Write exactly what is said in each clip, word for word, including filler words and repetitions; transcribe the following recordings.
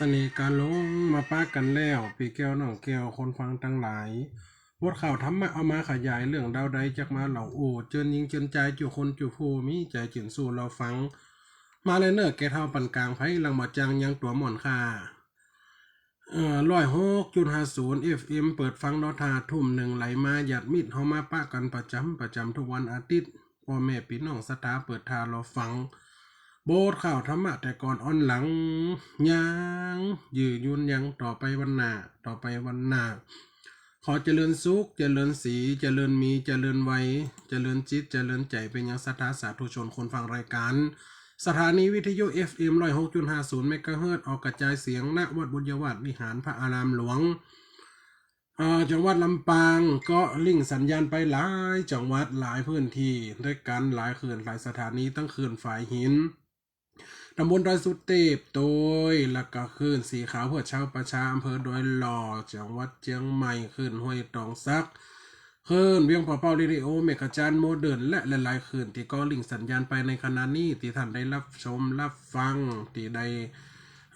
เสน่ห์กาหลงมาปะกั๋นแล้ว ปี้แก้วน้องแก้วคนฟังตังหลาย บทข่าวธรรมะเอามาขยายเรื่องดาวใดจักมาเล่าอู้ เจิญญิงเจิญจาย เจ้าคนเจ้าผู้ มีใจ๋จื้นสู้เล่าฟัง มาเลยเน่อ แก่เฒ่าปานก๋าง ใผหลังบ่จั่งยังตั๋วม่อนค่า เอ่อ ร้อยหกจุดห้าศูนย์ เอฟเอ็ม เปิดฟังเนาะ ถ้าทุ่มนึ่งไหลมา ญาติมิตรเฮามาปะกั๋นประจ๋ำประจ๋ำทุกวันอาทิตย์ ป้อแม่ปี้น้องศรัทธาเปิดท่ารอฟัง บทข่าวธรรมะแต่ก่อนอ่อนหลัง ยังยื้อยุนยังต่อไปวันหน้า ต่อไปวันหน้า ขอเจริญสุข เจริญศรี เจริญมี เจริญไว เจริญจิต เจริญใจ๋ เป๋นยังศรัทธาสาธุชนคนฟังรายก๋าน สถานีวิทยุ เอฟเอ็ม ร้อยหกจุดห้าศูนย์ เมกะเฮิรตซ์ ออกกระจายเสียง ณ วัดบุญญาวาสวิหารพระอารามหลวง อ่า จังหวัดลำปาง ก็ลิงก์สัญญาณไปหลายจังหวัด หลายพื้นที่ตวยกั๋น หลายคลื่น หลายสถานี ตึงคลื่นฝายหิน ตำบลดอยสุเตพโตย แล้วก็คลื่นสีขาวเพื่อชาวประชา อำเภอดอยหล่อ จังหวัดเจียงใหม่ คลื่นห้วยตองสัก คลื่นเวียงป่าเป้าเรดิโอ แม่กะจานโมเดิร์น และหลายๆ คลื่นตี้ก็ลิงก์สัญญาณไปในขณะนี้ ตี้ต้านได้ฮับชมฮับฟัง ตี้ได้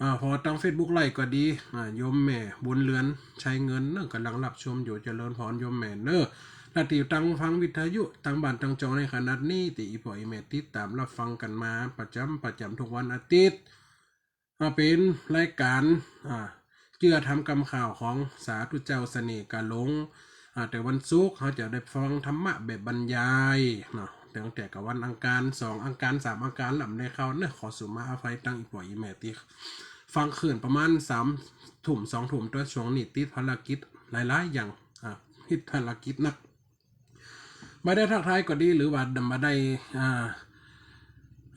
อ่า ผ่อตังเฟซบุ๊กไลฟ์ก็ดี อ่า โยมแม่บุญเรือน ชัยเงิน เน่อ ก่ำลังฮับชมอยู่ เจริญพรโยมแม่เน่อ และตี้ตังฟังวิทยุ ตังบ้านตังจองในขณะนี้ ตี้อี่ป้ออี่แม่ติดต๋ามฮับฟังกั๋นมาประจ๋ำประจ๋ำทุกวันอาทิตย์ อ่า เป๋นรายก๋าน อ่า เจื้อธรรมกำข่าวของสาธุเจ้าเสน่ห์กาหลง อ่า แต่วันศุกร์เฮาจะได้ฟังธรรมะแบบบรรยายเนาะ ตั้งแต่กับวันอังคาร สองอังคาร สามอังคาร ลำได้เข้าเน่อ ขอสูมาอภัยตังอี่ป้ออี่แม่ตี้ฟังคลื่นประมาณสามทุ่ม สองทุ่ม ตวย ช่วงนี้ติดภารกิจหลายๆ อย่าง อ่า ติดภารกิจนัก บ่ได้ทักทายก็ดี หรือว่าบ่ได้ อ่า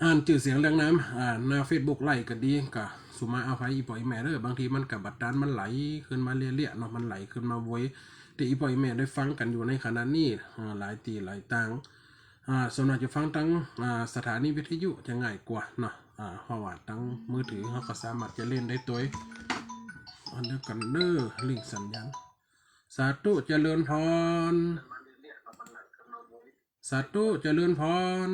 อ่านจื้อเสียงเรียงนาม อ่า หน้าเฟซบุ๊กไลฟ์ก็ดี ก็สูมาอภัยอี่ป้ออี่แม่เน่อ บางทีมันก็บ่ตัน มันไหลขึ้นมาเรื่อยๆ เนาะ มันไหลขึ้นมาโวย ตี้อี่ป้ออี่แม่ได้ฟังกั๋นอยู่ในขณะนี้ อ่า หลายตี้หลายตาง อ่า ส่วนมากจะฟังตัง อ่า สถานีวิทยุจะง่ายกว่าเนาะ อ่า เพราะว่าตังมือถือเฮาก็สามารถจะเล่นได้ตวย อันเดียวกั๋นเน่อ ลิงก์สัญญาณ สาธุเจริญพร สาธุเจริญพร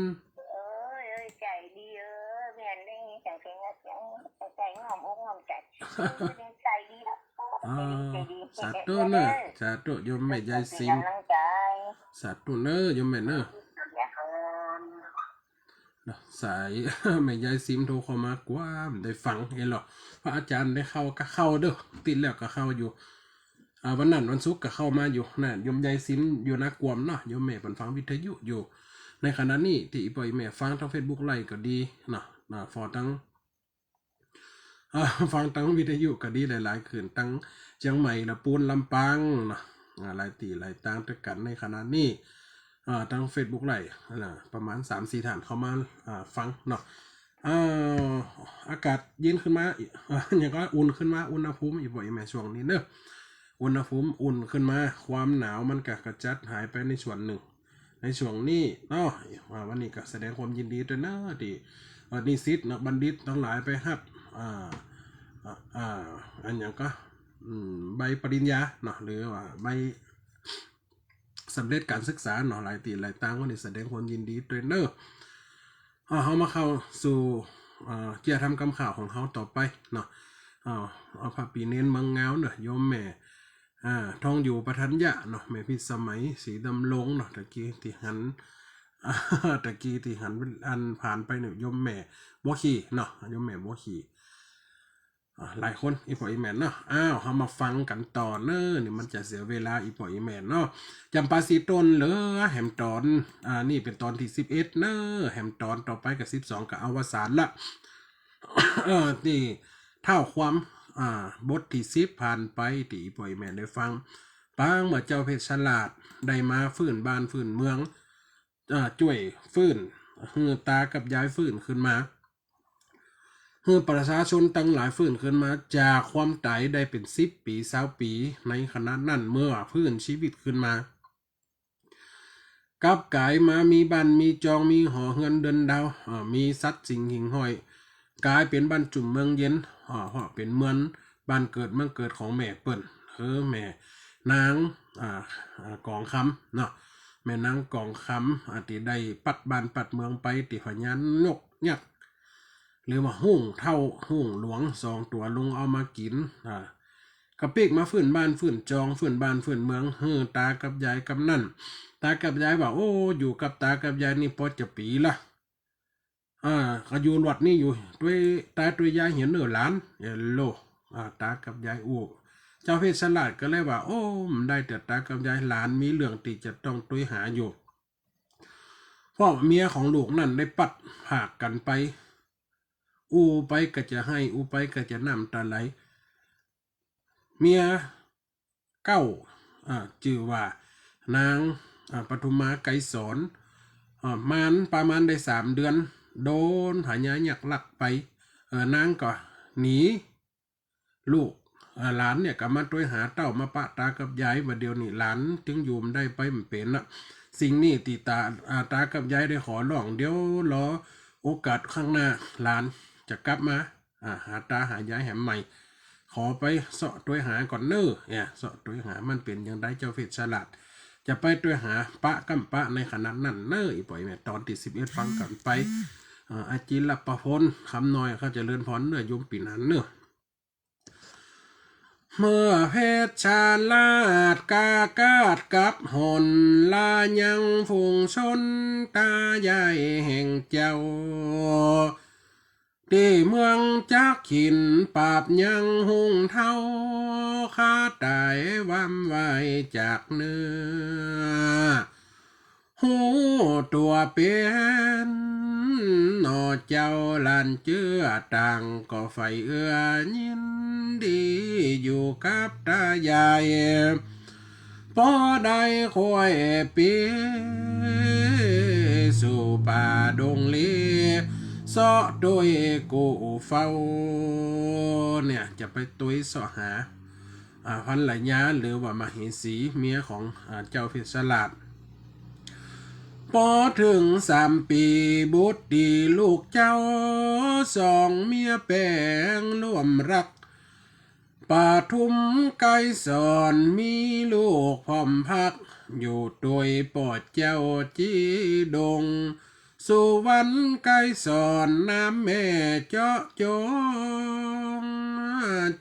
เอ้ย เอ้ย ใจ๋ดี เออ แม่นได้ยินเสียงเพลงแล้ว เสียงใจ๋ง่อมอกง่อมใจ๋ เออ ใจ๋ดี อ่า ใจ๋ดี สาธุเน่อ สาธุโยมแม่ยายซิม เป๋นก๋ำลังใจ๋ สาธุเน่อโยมแม่เน่อ เนาะ สาย แม่ยายซิมโทรเข้ามา กว่าบ่ได้ฟังเองหรอก พระอาจารย์ได้เข้าก็เข้าเด้อ ติดแล้วก็เข้าอยู่ อ่า วันนั้นวันศุกร์ก็เข้ามาอยู่นะ โยมยายซิมอยู่นากวมเนาะ โยมแม่เปิ้นฟังวิทยุอยู่ ในขณะนี้ตี้อี่ป้ออี่แม่ฟังตังเฟซบุ๊กไลฟ์ก็ดีเนาะ อ่า ผ่อตัง อ่า ฟังตังวิทยุก็ดี หลายๆ คลื่น ตังเจียงใหม่ ละปูน ลำปางเนาะ อ่า หลายตี้หลายตางตวยกั๋นในขณะนี้ อ่า ตังเฟซบุ๊กไลฟ์ อ่า ประมาณสามสี่ต้านเข้ามา อ่า ฟังเนาะ อ่า อากาศเย็นขึ้นมา อ่า หยังก็อุ่นขึ้นมา อุณหภูมิ อี่ป้ออี่แม่ ช่วงนี้เน่อ อุณหภูมิอุ่นขึ้นมา ความหนาวมันก็กระจัดหายไปในส่วนนึ่ง ในช่วงนี้เนาะ อ่า วันนี้ก็แสดงความยินดีตวยเน่อ ตี้ เอ่อ นิสิตนักบัณฑิตตังหลายไปฮับ อ่า อ่า อ่า อันหยังก็ อืม ใบปริญญาเนาะ หรือว่าใบสำเร็จก๋านศึกษาเนาะ หลายตี้หลายตาง วันนี้แสดงความยินดีตวยเน่อ อ่า เฮามาเข้าสู่ อ่า เจื้อธรรมกำข่าวของเฮาต่อไปเนาะ อ่า เอาพระปี้เณรเมืองงาวเน่อ โยมแม่ อ่า ทองอยู่ประทัญญะเนาะ แม่พิสมัย ศรีดำรงเนาะ ตะกี้ตี้หัน อ่า ตะกี้ตี้หันอันผ่านไปเน่อ โยมแม่บัวขี่เนาะ โยมแม่บัวขี่ อ่า หลายคน อี่ป้ออี่แม่เนาะ อ้าว เฮามาฟังกั๋นต่อเน่อ นี่มันจะเสียเวลา อี่ป้ออี่แม่เนาะ จ๋ำปาสีต้นเหลือแหมต๋อน อ่า นี่เป๋นต๋อนตี้สิบเอ็ดเน่อ แหมต๋อนต่อไปก็สิบสองก็อวสานละ เออ ตี้ท้าวความ อ่า บทตี้สิบผ่านไป ตี้อี่ป้ออี่แม่ได้ฟัง ปางเมื่อเจ้าเพชรฉลาดได้มาฟื้นบ้านฟื้นเมือง อ่า จ้วยฟื้น หื้อตากับยายฟื้นขึ้นมา หื้อประชาชนตังหลายฟื้นขึ้นมา จากความต๋ายได้เป๋นสิบปี๋ ซาวปี๋ ในขณะนั้นเมื่อฟื้นชีวิตขึ้นมา กลับก๋ายมามีบ้านมีจอง มีหอเฮือนเดือนดาว อ่า มีสัตว์สิ่งหิ่งห้อย ก๋ายเป๋นบ้านจุ่มเมืองเย็น อ่า เพราะเป๋นเมืองบ้านเกิดเมืองเกิดของแม่เปิ้น คือแม่นาง อ่า อ่า กองคำเนาะ แม่นางกองคำ อ่า ตี้ได้ปัดบ้านปัดเมืองไป ตี้พญานกยักษ์ หรือว่าฮุ่งเฒ่าฮุ่งหลวงสองตั๋วลุงเอามากิ๋น อ่า ก็ปิ๊กมาฟื้นบ้านฟื้นจอง ฟื้นบ้านฟื้นเมือง หื้อตากับยายกำนัน ตากับยายว่า โอ้ อยู่กับตากับยายนี่ปอจะปี๋ละ อ่า ก็อยู่หลวดนี่อยู่ ตวยตาตวยยายเหียเน่อหลาน เออโล อ่า ตากับยายอู้ เจ้าเพชรสลาดก็เลยว่า โอ้ บ่ได้เตื้อตากับยาย หลานมีเรื่องตี้จะต้องตวยหาอยู่ เพราะเมียของลูกนั้นได้ปัดผากกั๋นไป อู้ไปก็จะไห้ อู้ไปก็จะน้ำต๋าไหล เมียเก๊า อ่า จื้อว่านาง อ่า ปทุมมาไกรสอน อ่า มานประมาณได้สามเดือน โดนพญายักษ์ลักไป เออ นางก็หนี ลูก อ่า หลานเนี่ยก็มาตวยหาเต้า มาปะตากับยาย บ่าเดี่ยวนี้หลานจึงอยู่บ่ได้ ไปบ่เป๋นนะ สิ่งนี้ตี้ตา อ่า ตากับยายได้ขอร้อง เดี๋ยวรอโอกาสข้างหน้าหลานจะกลับมา อ่า หาตาหายายแหมใหม่ ขอไปเซาะตวยหาก่อนเน่อ เนี่ย เซาะตวยหามันเป๋นอย่างใด เจ้าเพชรสลาด จะไปตวยหาปะก้ำปะในขนาดนั้นเน่อ อีป๋อยแม่ ต๋อนตี้สิบเอ็ด ฟังกั๋นไป เอ่อ อาจิรประพล คำน้อย เขาเจริญพรเน่อ โยมปี๋นั้นเน่อ เมื่อเพชรสลาดกล้ากาดกับหน ลายังฝูงชนตายายแห่งเจ้า ตี้เมืองจักขินปราบยังฮุ่งเฒ่า ข้าต๋ายวำไว้จากเนื้อ ฮู้ตั๋วเป๋น หน่อเจ้าหลานเจื้อต่าง ก็ใฝ่เอื้อยินดีอยู่กับตายาย ปอได้ค่อยปี๋สู่ป่าดงลี เซาะตวยกู้เฝ้า เนี่ย จะไปตวยเซาะหา อ่า ภรรยาหรือว่ามเหสี เมียของ อ่า เจ้าเพชรสลาด ปอเถิงสามปี๋ บุตรีลูกเจ้า สองเมียแป๋งร่วมรัก ปทุมไกรสอนมีลูกพร้อมพรรค อยู่ตวยป้อเจ้าจีดง สุวรรณไกรสอนนามแม่เจาะจง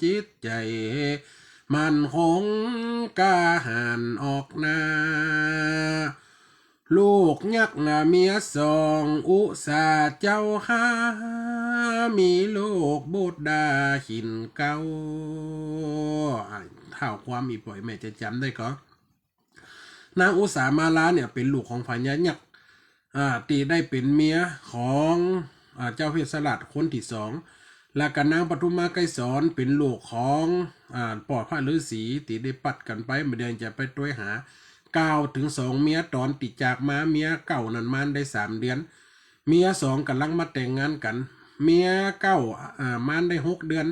จิตใจ๋มั่นคงกล้าหาญออกหน้า ลูกยักษ์เมียสองอุสาเจ้าข้า มีลูกบุตรดาขินเก๊า อ่า เท่าความอีป๋อยแม่จะจ๋ำได้ก่อ นางอุสามาลาเนี่ยเป๋นลูกของพญายักษ์ อ่า ตี้ได้เป๋นเมียของ อ่า เจ้าเพชรสลาดคนตี้สอง แล้วก็นางปทุมมาไกรสอนเป๋นลูกของ อ่า ป้อพระฤๅษีตี้ได้ปัดกั๋นไป บ่าเดี่ยวจะไปตวยหา กล่าวเถิงสองเมียต๋อนตี้จากมา เมียเก๊านั้นมานได้สามเดือน เมียสองก่ำลังมาแต่งงานกั๋น เมียเก๊า อ่า มานได้หกเดือน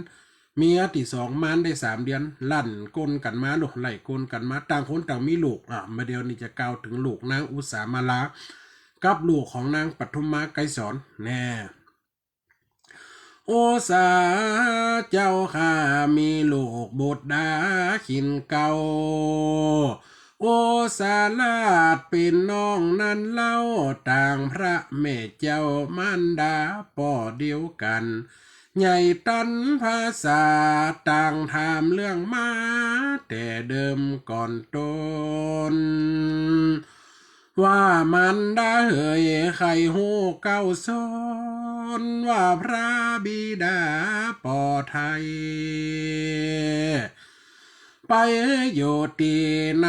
เมียตี้สองมานได้สามเดือน ลั่นก้นกั๋นมาลูก ไล่ก้นกั๋นมา ต่างคนต่างมีลูก อ่ะ บ่าเดี่ยวนี้จะกล่าวเถิงลูกนางอุสามาลา กับลูกของนางปทุมมาไกรสอน แน่ อุสาเจ้าข้ามีลูกบุตรดาขินเก๊า อุสาราชเป๋นน้องนั้นเล่า ต่างพระแม่เจ้ามารดาป้อเดียวกั๋น ใหญ่ตันภาษาต่างถามเรื่องมาแต่เดิมก่อนต้น ว่ามารดาเหยใค่ฮู้เก๊าซ้อน ว่าพระบิดาป้อไทย ไปอยู่ตี้ไหน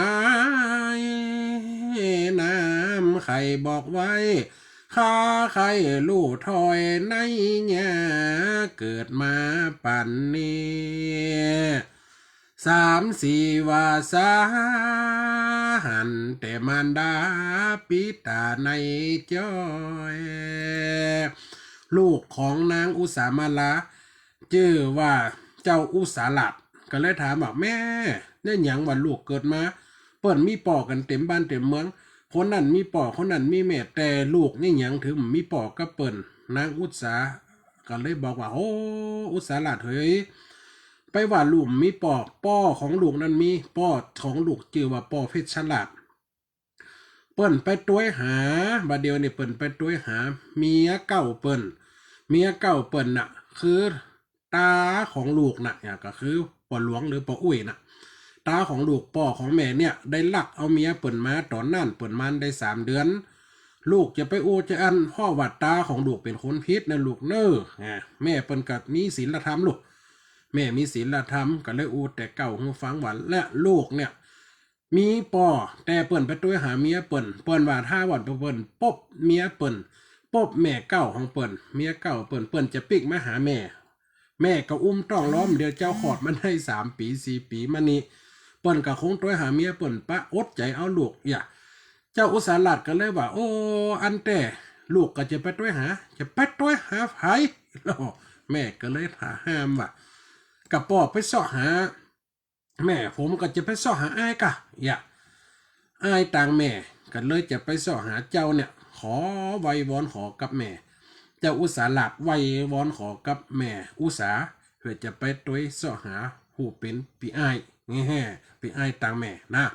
นามใค่บอกไว้ ข้าใค่ฮู้ถ้อยในเยียะ เกิดมาปั๋นนี้ สามสี่วาสา หันแต่มารดาปิดต๋าในจ้อย ลูกของนางอุสามาลา จื้อว่าเจ้าอุสาราช ก็เลยถามว่า แม่ เนี่ยหยังว่าลูกเกิดมา เปิ้นมีป้อกั๋นเต๋มบ้านเต๋มเมือง คนนั้นมีป้อ คนนั้นมีแม่ แต่ลูกเนี่ยหยังเถิงบ่มีป้อกับเปิ้น นางอุสา ก็เลยบอกว่า โอ้ อุสาราชเหย ไปว่าลูกบ่มีป้อ ป้อของลูกนั้นมี ป้อของลูกจื้อว่าป้อเพชรสลาด เปิ้นไปตวยหา บ่าเดี่ยวนี้เปิ้นไปตวยหาเมียเก๊าเปิ้น เมียเก่าเปิ้นน่ะ คือต๋าของลูกน่ะ เนี่ย ก็คือป้อหลวงหรือป้ออุ๊ยน่ะ ต๋าของลูก ป้อของแม่เนี่ย ได้ลักเอาเมียเปิ้นมา ต๋อนนั้นเปิ้นมาได้สามเดือน ลูกจะไปอู้จะอั้น เพราะว่าต๋าของลูกเป๋นคนผิดนะลูกเน่อ อ่า แม่เปิ้นก็มีศีลธรรมลูก แม่มีศีลธรรม ก็เลยอู้แต่เก่าหื้อฟังว่า และลูกเนี่ย มีป้อ แต่เปิ้นไปตวยหาเมียเปิ้น เปิ้นว่าถ้าวันเปิ้นปบเมียเปิ้น ปบแม่เก่าของเปิ้น เมียเก่าเปิ้น เปิ้นจะปิ๊กมาหาแม่ แม่ก็อุ้มต๊องล้อมเดียวเจ้า คลอดมาได้สามปี๋สี่ปี๋มานี้ เปิ้นก็คงตวยหาเมียเปิ้นปะ อดใจ๋เอาลูก อย่า เจ้าอุสาราชก็เลยว่า โอ้ อันแต๊ ลูกก็จะไปตวยหา จะไปตวยหาใผ แล้วแม่ก็เลยห้ามว่า ก็ป้อไปเซาะหา แม่ผมก็จะไปเซาะหาอ้ายก่ะ อย่า อ้ายตางแม่ ก็เลยจะไปเซาะหาเจ้าเนี่ย ขอไหว้วอนขอกับแม่ เจ้าอุสาราชไหว้วอนขอกับแม่อุสา เปื้อจะไปตวยเซาะหาผู้เป๋นปี้อ้าย แฮ่ ปี้อ้ายตางแม่นะ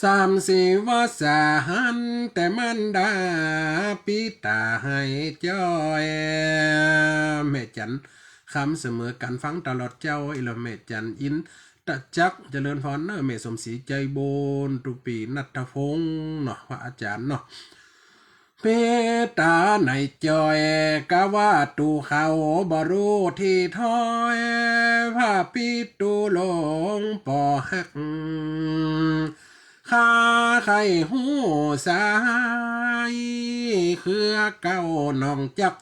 สามสี่วาสาหันแต่มารดาปิต๋าให้จ้อย แม่จันทร์คำเสมอกั๋นฟังตลอดเจ้า อีหล่อแม่จันทร์อินตะจักร เจริญพรเน่อ แม่สมศรีใจบุญ ตุ๊ปี้ณัฐพงษ์เนาะ พระอาจารย์เนาะ ปิต๋าไหนจ้อย กะว่าตั๋วเขาบ่ฮู้ตี้ถ้อย พระปิตุรงค์ป้อฮัก ข้าใค่ฮู้สาย เครือเก่าน้องจัก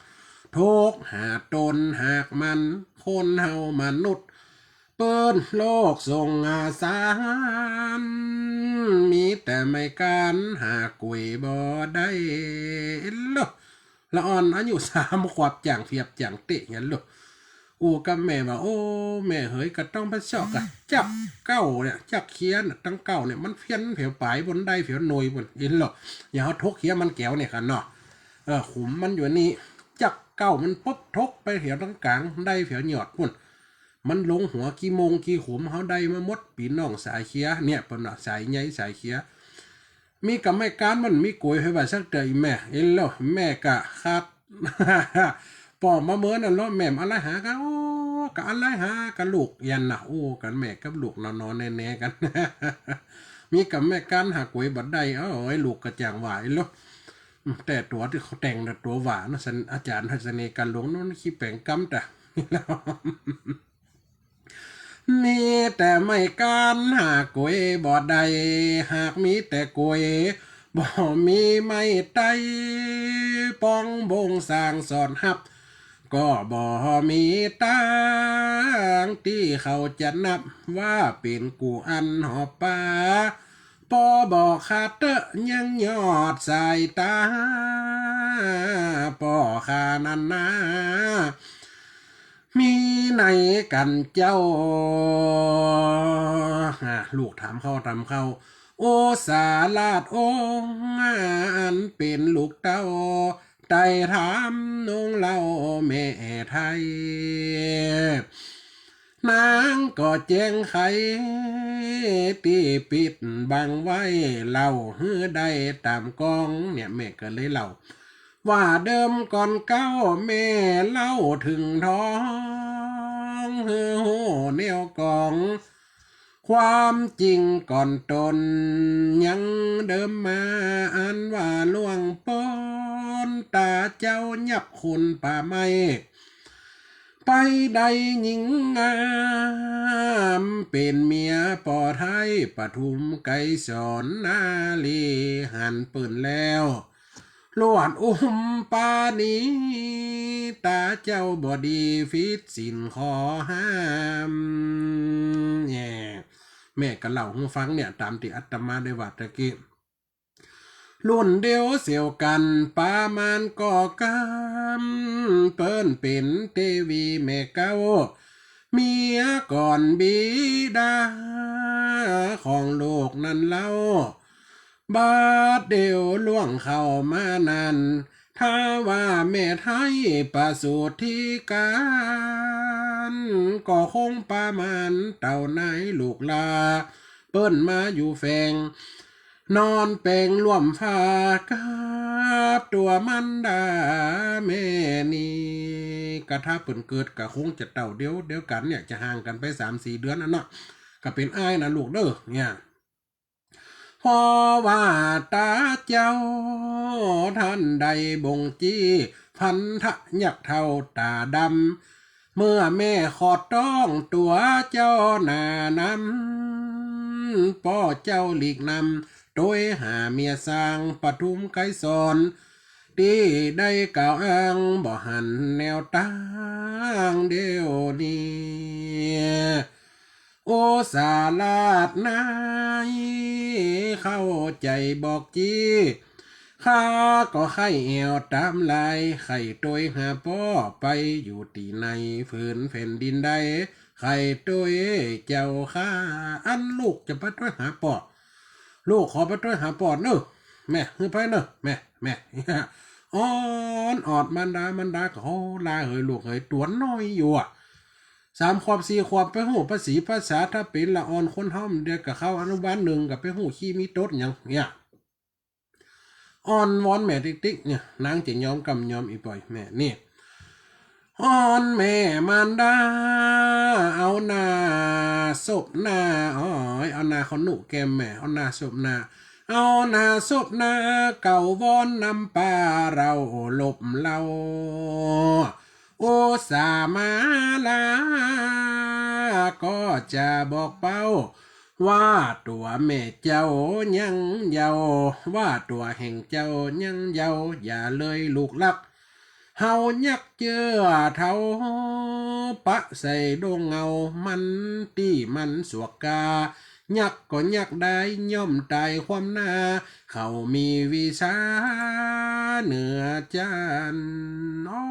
ทุกข์หาต๋นหากมัน คนเฮามนุษย์ เปิ้นโลกสงสาร มีแต่ไม้ก๊านหากวยบ่ได้ เอโล ละอ่อนอายุสามขวบจ่างเผียบจ่างเต๊ะเหียโล อู้กับแม่ว่า โอ้ แม่เหย ก็ต้องไปเซาะกะ จั๊กเก๊าเนี่ย จั๊กเคียน่ะ ตังเก๊าเนี่ย มันเพี้ยนแผวป๋าย บ่ได้แผวหน่วยปุ้น เอโล อย่างเฮาถกเคียมันแก๋วเนี่ยกั๋นเนาะ เออ ขุมมันอยู่นี่ จั๊กเก๊ามันปบถกไปแผวตังก๋าง ได้แผวยอดปุ้น มันลงหัวกี่โมงกี่ขุม เฮาได้มาหมด ปี้น้องสายเคียเนี่ย เปิ้นว่าสายใยสายเคีย มีกับไม้ก๊านมันมีกวยไผว่าสักเตื้อ อีแม่ เอโล แม่กะขาด ป้อมาเมินอันเลาะ แม่มอะไลหากะ โอ้ กะอะไลหากะลูก เยียะนะ โอ้ กั๋นแม่กับลูกนอนๆแนๆกั๋น มีกับไม้ก๊านหากวยบ่ได้ เอ้า ไอ้ลูกกะจ่างว่า เอโล อืม แต่ตั๋วตี้เขาแต่งน่ะตั๋วหวานเนาะ สัน อาจ๋ารย์ทัศนีย์ กาญจน์หลวง โน้นขี้แป๋งกำตะ มีแต่ไม้ก๊านหากวยบ่ได้ หากมีแต่กวย บ่มีไม้ไต้ ปองบ่งสร้างสอนฮับ ก็บ่มีตางตี้เขาจะนับ ว่าเป๋นกู้อันหอบปา ปอบ่ขาดเต๊อะยังยอดสายต๋า ป้อข้านั้นนา มีไหนกั๋นเจ้า อ่า ลูกถามเข้าถามเข้า โอสาราชองค์ อันเป๋นลูกเต้า ไต่ถามน้องเล่าแม่ไทย นางก็แจ้งไขตี้ปิดบังไว้ เล่าหื้อได้ต๋ามกอง เนี่ยแม่ก็เลยเล่า ว่าเดิมก่อนเก๊าแม่เล่าเถิงท้อง หื้อฮู้แนวกอง ความจริงก่อนตนยังเดิมมา อันว่าล่วงป๊นต๋าเจ้ายับคนป่าไม้ ไปได้ญิงงามเป๋นเมียป้อไทย ปทุมไกรสรนารีหันเปิ้นแล้ว ลวดอุ้มปานี ต๋าเจ้าบ่ดีผิดศีลข้อห้าม แหม แม่ก็เล่าหื้อฟังเนี่ย ต๋ามตี้อาตมาได้ว่าตะกี้ รุ่นเดียวเสียวกั๋น ปามาณก็กำ เปิ้นเป๋นเตวีแม่เก๊า เมียก่อนบิดา ของลูกนั้นเล่า บาดเดี่ยวล่วงเข้ามานั้น ถ้าว่าแม่ไทยประสูติการ ก็คงประมาณเต้าในลูกหล้า เปิ้นมาอยู่แฝง นอนแป๋งร่วมฟ้ากับตั๋วมารดาแม่นี้ กะถ้าเปิ้นเกิดกะคงจะเต้าเดียว เดียวกั๋นเนี่ย จะห่างกั๋นไปสามสี่เดือนอั้นเนาะ กะเป๋นอ้ายนะลูกเน่อ เนี่ย เพราะว่าต๋าเจ้าต้านได้บ่งจี้ พันธะยักษ์เฒ่าต๋าดำ เมื่อแม่คลอดต๊องตั๋วเจ้าหน้านำ ป้อเจ้าหลีกนำ โตยหาเมียสร้างปทุมไกรสร ตี้ได้กล่าวอ้างบ่หันแนวตางเดี๋ยวนี้ โอสาราชนายเข้าใจ๋บอกจี้ ข้าก็ใค่แอ่วต๋ามลาย ใค่โตยหาป้อไปอยู่ตี้ไหน ผืนแผ่นดินใด ใค่โตยเจ้าข้า อันลูกจะไปโตยหาป้อ ลูกขอไปโตยหาป้อเน่อ แม่ หื้อไปเน่อ แม่ แม่ อ้อนออดมารดา มารดาก็ โอ้ ลาเหยลูกเหย ตั๋วน้อยอยู่อะ สามขวบสี่ขวบไปฮู้ภาษีภาษา ถ้าเป๋นละอ่อนคนเฮาเดี๋ยวก็เข้าอนุบาลหนึ่งก็ไปฮู้ขี้มีตดหยังเนี่ย อ้อนวอนแม่ติ๊กๆ เนี่ย นางจะยอมกำยอม อีป่อยแม่นี่ อ้อนแม่มารดา เอาหน้าซบหน้า โอ้ย เอาหน้าเขาหนุแก้มแม่ เอาหน้าซบหน้า เอาหน้าซบหน้า เก่าวอนนำปาเราหลบเล่า โอสามาลา ก็จะบอกเป้า ว่าตั๋วแม่เจ้ายังเยาว์ ว่าตั๋วแห่งเจ้ายังเยาว์ อย่าเลยลูกรัก เฮายักเจื้อเฒ่า ปะใส่ดงเงา มันตี้มันสวกกา ยักก็ยักได้ ย่อมต๋ายความหน้า เขามีวิชาเหนือจันทร์ อ้อ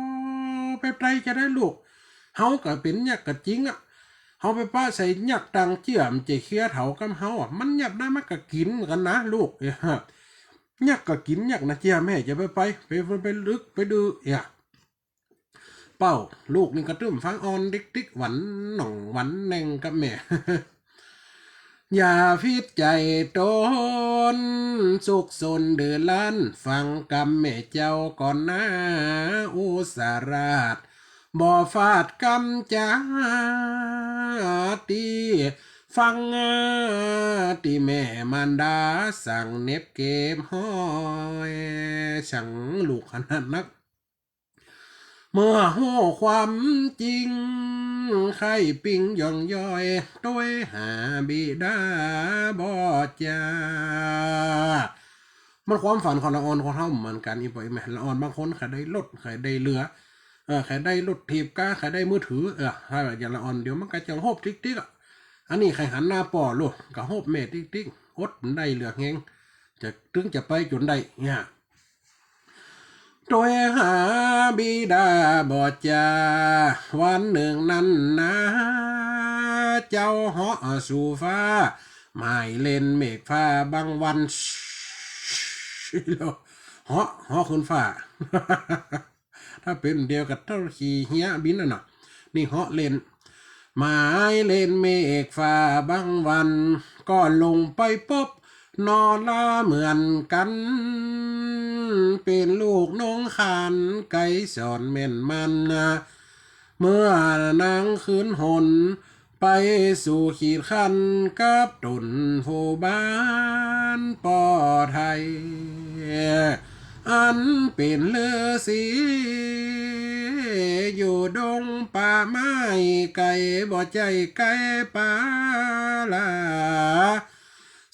แป๊บใดจะได้ลูก เฮาก็เป๋นยักก็จริงอะ เฮาไปปะใส่ยักต่างเจื้อ มันจะเคี้ยเถากับเฮาอะ มันยับได้มันก็กิ๋นกั๋นนะลูก ยักก็กิ๋นยักนะเจื้อแม่ จะไปไป ไป ไปลึกไปดื้อเอีย เป้า ลูกนี่ก็ตึ้มฟังอ่อนติ๊กๆ หวั่นหน่องหวั่นแน่งกับแม่ อย่าผิดใจ๋ตน สุกสนดื้อรั้น ฟังกำแม่เจ้าก่อนนะ อุสาราช บ่ฟาดกำจา ตี้ฟัง ตี้แม่มารดาสั่งเหน็บเก็บฮ้อย สั่งลูกขนาดนัก เมื่อฮู้ความจริง ใค่ปิ้งย่องย่อย โตยหาบิดาบ่จา มันความฝันของละอ่อนของเฮาเหมือนกั๋น อีป่อยแม่ ละอ่อนบางคนใค่ได้รถ ใค่ได้เฮือ เออ ใค่ได้รถถีบก้า ใค่ได้มือถือ เออ ถ้าอย่างละอ่อนเดี๋ยวมันก็จะโฮบติ๊กๆ อะ อันนี้ใค่หันหน้าป้อลูก ก็โฮบแม่ติ๊กๆ อดมันได้เหลือแฮง จะ ตึงจะไปจ๋นได้เนี่ย โตยหาบิดาบ่จา วันนึ่งนั้นนา เจ้าเหาะสู่ฟ้า หมายเล่นเมฆฟ้าบางวัน เหาะ เหาะขึ้นฟ้า ถ้าเป๋นเดียวกับเต้าขี่เฮียบินน่ะเนาะ นี่เหาะเล่น หมายเล่นเมฆฟ้าบางวัน ก็ลงไปปบ นอลาเหมือนกั๋น เป๋นลูกน้องขานไกรสรแม่นมันนะ เมื่อนางคืนหน ไปสู่ขีดขั้นกับต๋นผู้บ้านป้อไทย อันเป๋นฤๅษี อยู่ดงป่าไม้ไกล บ่ใจ้ใก้ป๋าหลา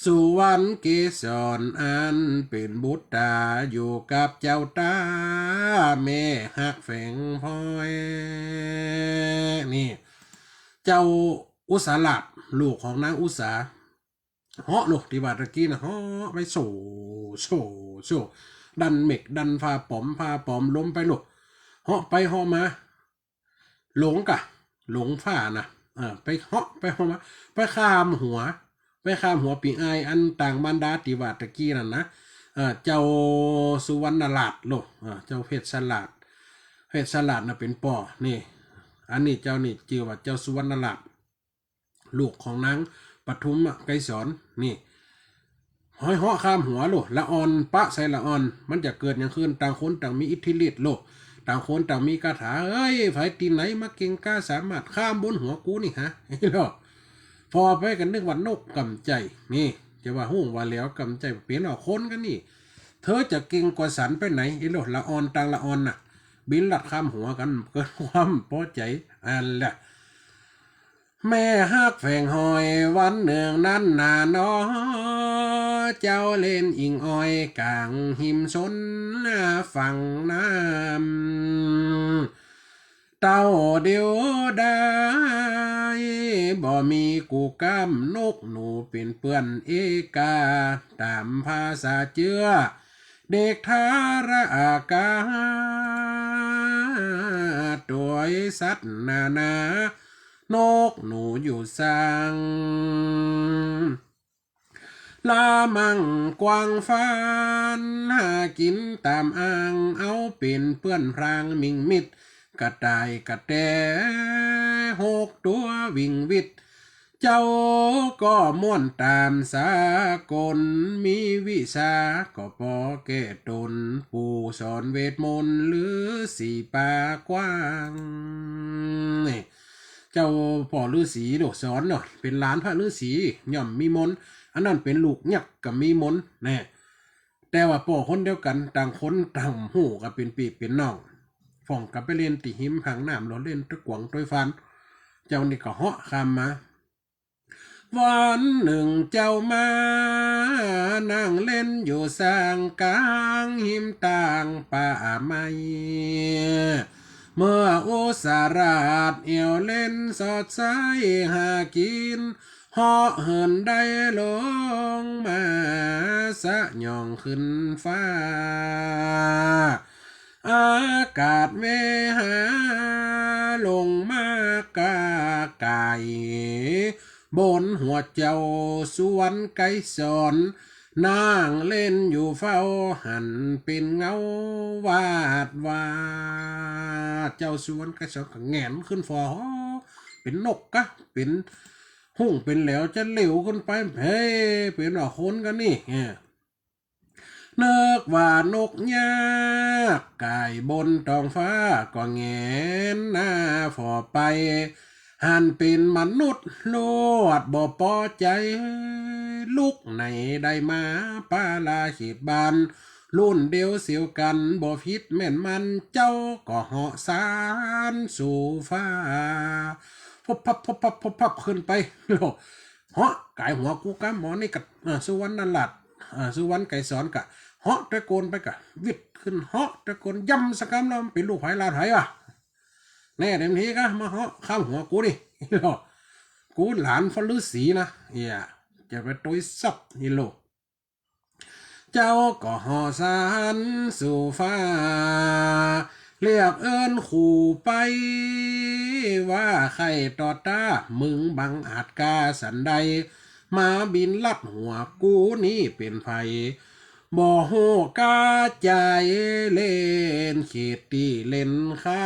สุวรรณเกสรอันเป๋นบุตรต๋า อยู่กับเจ้าต๋าแม่ฮักแฝงพลอย นี่ เจ้าอุสาราช ลูกของนางอุสา เหาะลูก ตี้ว่าตะกี้นะ เหาะไปโซ่ โซ่ โซ่ ดันเมฆ ดันฟ้าป๋อม ฟ้าป๋อมลมไปลูก เหาะไปเหาะมา หลงก่ะ หลงฟ้านะ เออ ไปเหาะไปเหาะมา ไปข้ามหัว ไปข้ามหัวปี้อ้ายอันต่างมารดาตี้ว่าตะกี้นั่นนะ เออ เจ้าสุวรรณราชลูก เออ เจ้าเพชรราช เพชรราชน่ะเป๋นป้อ นี่ อันนี้เจ้านี่จื้อว่าเจ้าสุวรรณราช ลูกของนางปทุมไกรสร นี่ ห้อยเหาะข้ามหัวโลด ละอ่อนปะใส่ละอ่อน มันจะเกิดหยังขึ้น ต่างคนต่างมีอิทธิฤทธิ์โลด ต่างคนต่างมีคาถา เฮ้ย ใผตี้ไหนมาเก่งกล้าสามารถข้ามบนหัวกูนี่ฮะ ไอ้โลด ผ่อไปก็นึกว่านกก๋ำใจ๋ นี่ จะว่าฮู้ว่าแหลวก๋ำใจ๋ เป๋นเอาคนกั๋นนี่ เธอจะเก่งกว่าสันไปไหน ไอ้โลด ละอ่อนต่างละอ่อนน่ะ บินลัดข้ามหัวกั๋น เกิดความปอใจ๋ อันแหละ แม่ฮักแฝงห้อยวันนึ่งนั้นนาหนอ เจ้าเล่นอิงอ้อยก๋างฮิมชนฝั่งน้ำ เต้าเดียวดาย บ่มีกู้กล้ำ นกหนูเป๋นเปื้อนเอกา ต๋ามภาษาเจื้อ เด็กทารกา ตวยสัตว์นานา นกหนูอยู่สร้าง ละมั่งกว้างฟาน หากิ๋นต๋ามอ่าง เอาเป๋นเปื้อนพรางมิงมิด กระต่ายกระแต หกตั๋ววิ่งวิด เจ้าก็ม่วนต๋ามสากล มีวิชาก็ปอแก้ตน ปู่สอนเวทมนต์ฤๅษีป่ากว้าง นี่ เจ้าป้อฤๅษีโลดสอนเนาะ เป๋นหลานพระฤๅษี ย่อมมีมนต์ อันนั้นเป๋นลูกยักษ์ก็มีมนต์แน่ แต่ว่าป้อคนเดียวกั๋น ต่างคนต่างฮู้กั๋นเป๋นปี้เป๋นน้อง พ่องก็ไปเล่นตี้ฮิมหางน้ำ ลอเล่นตวยกวางตวยฟาน เจ้านี่ก็เหาะข้ามมา วันนึ่งเจ้ามา นั่งเล่นอยู่สร้างก๋างฮิมตางป่าไม้ เมื่ออุสาราดเอี่ยวเล่นสอดใสหากิ๋น เหาะเหินได้ลงมา สยองขึ้นฟ้า อากาศเวหา ลงมากาก๋าย บนหัวเจ้าสุวรรณไกรสร นั่งเล่นอยู่เฝ้า หันเป๋นเงาวาดวาด เจ้าสุวรรณไกรสรก็แหงนขึ้นฟ้า เป๋นนกกะ เป๋นฮุ่งเป๋นแหลว จะเหลียวขึ้นไป เฮ้ย เป๋นว่าคนกั๋นนี่ เออ นึกว่านกยักษ์ก๋ายบนต๊องฟ้า ก็แหงนหน้าฝ่อไป หันเป๋นมนุษย์ลวดบ่ปอใจ๋ ลุกไหนได้มาปาลาเขตบ้าน รุ่นเดียวเสียวกั๋น บ่ผิดแม่นมัน เจ้าก็เหาะสานสู่ฟ้า พุบพับ พุบพับ พุบพับ ขึ้นไป เหาะก๋ายหัวกู้กล้ำ หมอนี่ก็ เอ่อ สุวรรณราช เอ่อ สุวรรณไกรสรก็เหาะตะโกนไปก็วิดขึ้น เหาะตะโกน ย้ำสะกำแล้วมันเป๋นลูกใผหลานใผวะ แน่เต็มทีกะ มาเหาะข้ามหัวกูนี่ กูหลานพ่อฤๅษีนะ เอี่ย จะไปตวยสัตว์นี่โลด เจ้าก็เหาะสานสู่ฟ้า เรียกเอิ้นขู่ไป ว่าใค่ต่อต้า มึงบังอาจกล้าสันใด มาบินลัดหัวกูนี่เป๋นใผ บ่ฮู้กาใจ๋ เล่นเขตตี้เล่นข้า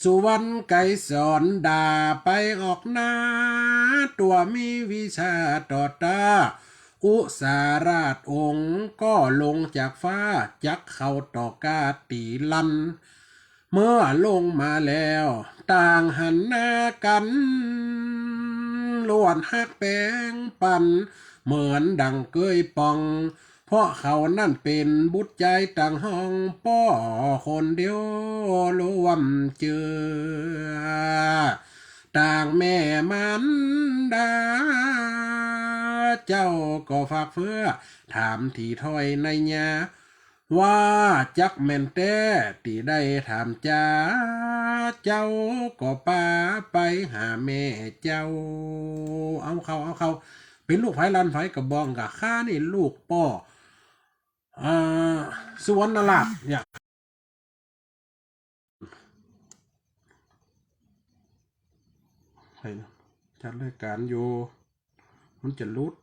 สุวรรณไกรสรด่าไปออกหน้า ตั๋วมีวิชาต่อต้า อุสาราชองค์ก็ลงจากฟ้า จักเข้าต่อก้าตี๋ลัน เมื่อลงมาแล้ว ต่างหันหน้ากั๋น ลวดฮักแป๋งปั๋น เหมือนดั่งเกยป่อง เพราะเขานั้นเป๋นบุตรจายต่างห้อง ป้อคนเดียวร่วมเจื้อ ต่างแม่มารดา เจ้าก็ฝากเฟื้อ ถามถี่ถ้อยนัยยะ ว่าจักแม่นแต๊ ตี้ได้ถามจ๋า เจ้าก็ปาไปหาแม่เจ้า เอาเข้า เอาเข้า เป๋นลูกใผหลานใผก็บอก กะข้านี่ลูกป้อ อ่า สุวรรณราชเนี่ย ใผนะ จัดรายก๋านอยู่ มันจะหลุด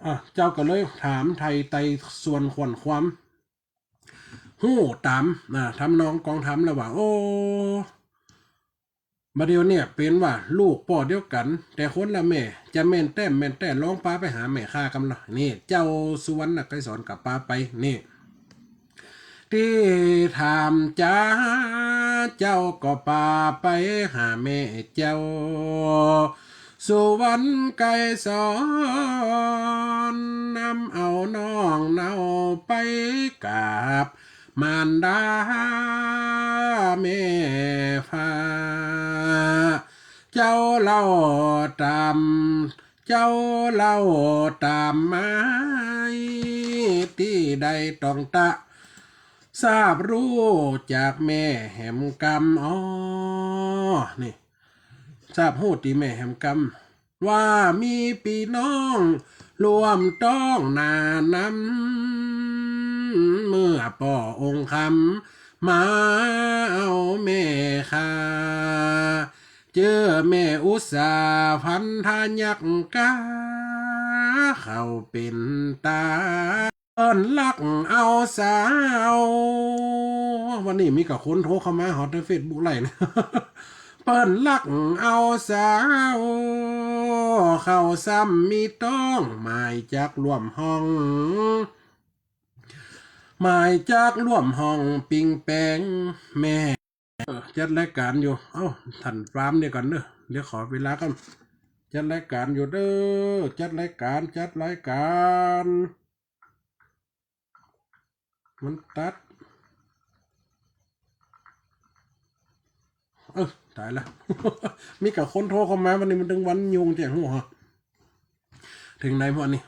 อ่ะ เจ้าก็เลยถามไถ่ไต่สวนขวัญความ ฮู้ต๋าม อ่า ทำนองกองธรรมแล้วว่า โอ้ บ่าเดี่ยวเนี่ยเป๋นว่าลูกป้อเดียวกั๋น แต่คนละแม่ จะแม่นแต๊บ่แม่นแต๊ ลองปาไปหาแม่ข้ากำละ นี่ เจ้าสุวรรณไกรสอนก็ปาไป นี่ ตี้ถามจ๋า เจ้าก็ปาไปหาแม่เจ้า สุวรรณไกรสอน นำเอาน้องเนาไปกราบมารดาแม่ฟ้า เจ้าเล่าต๋าม เจ้าเล่าต๋ามหมาย ตี้ได้ต้องตะ ทราบฮู้จากแม่แหมกำ อ๋อ นี่ ทราบฮู้ตี้แม่แหมกำ ว่ามีปี้น้องร่วมต๊องหน้านำ เมื่อป้อองค์คำมาเอาแม่ข้า จื้อแม่อุสาพันธยักษ์กา เข้าเป๋นตา เปิ้นลักเอาสาว วันนี้มีก้าคนโทรเข้ามาฮอดในเฟซบุ๊กไลฟ์นะ เปิ้นลักเอาสาว เข้าซ้ำมีต๊อง หมายจักร่วมห้อง หมายจักร่วมห้องปิ้งแปงแม่ เออ จัดรายก๋านอยู่ เอ้า ต้านปรามเดี๋ยวก่อนเด้อ เดี๋ยวขอเวลาก่อน จัดรายก๋านอยู่เด้อ จัดรายก๋าน จัดรายก๋าน มันตัด เออ ต๋ายละ มีก้าคนโทรเข้ามา วันนี้มันเถิงวันยุงแจ้งฮู้ฮะ เถิงไหนพอนี่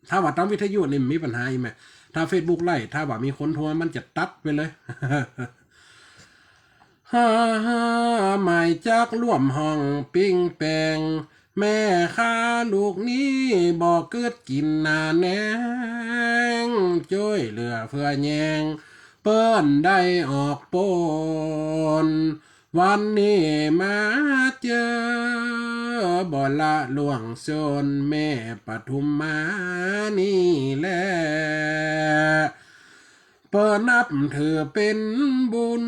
ถ้าว่าต๋ามวิทยุนี่มีปัญหาอีกแหม ถ้าเฟซบุ๊กไลฟ์ ถ้าว่ามีคนโทรมันจะตัดไปเลย ฮ่าฮ่า หมายจักร่วมห้องปิ้งแปง แม่ข้าลูกนี้บ่กึ๊ดกิ๋นหน้าแหนง จ้วยเหลือเผื่อแยง เปิ้นได้ออกป๊น วันนี้มาเจอ บ่ละล่วงโซน แม่ปทุมมานี่แล เปิ้นนับถือเป๋นบุญ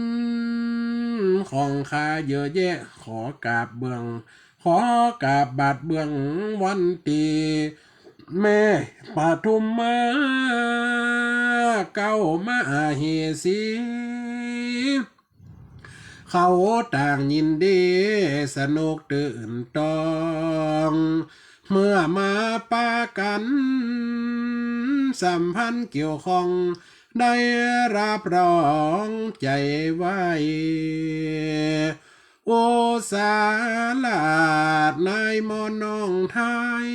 ของข้าเยอะแยะ ขอกราบเบื้อง ขอกราบบาทเบื้องวันตี้ แม่ปทุมมา เก๊ามหาเหสี เขาต่างยินดี สนุกตื่นตอง เมื่อมาปะกั๋น สัมพันธ์เกี่ยวข้อง ได้รับรองใจ๋ไว้ อุสาราชนายหมอน้องไทย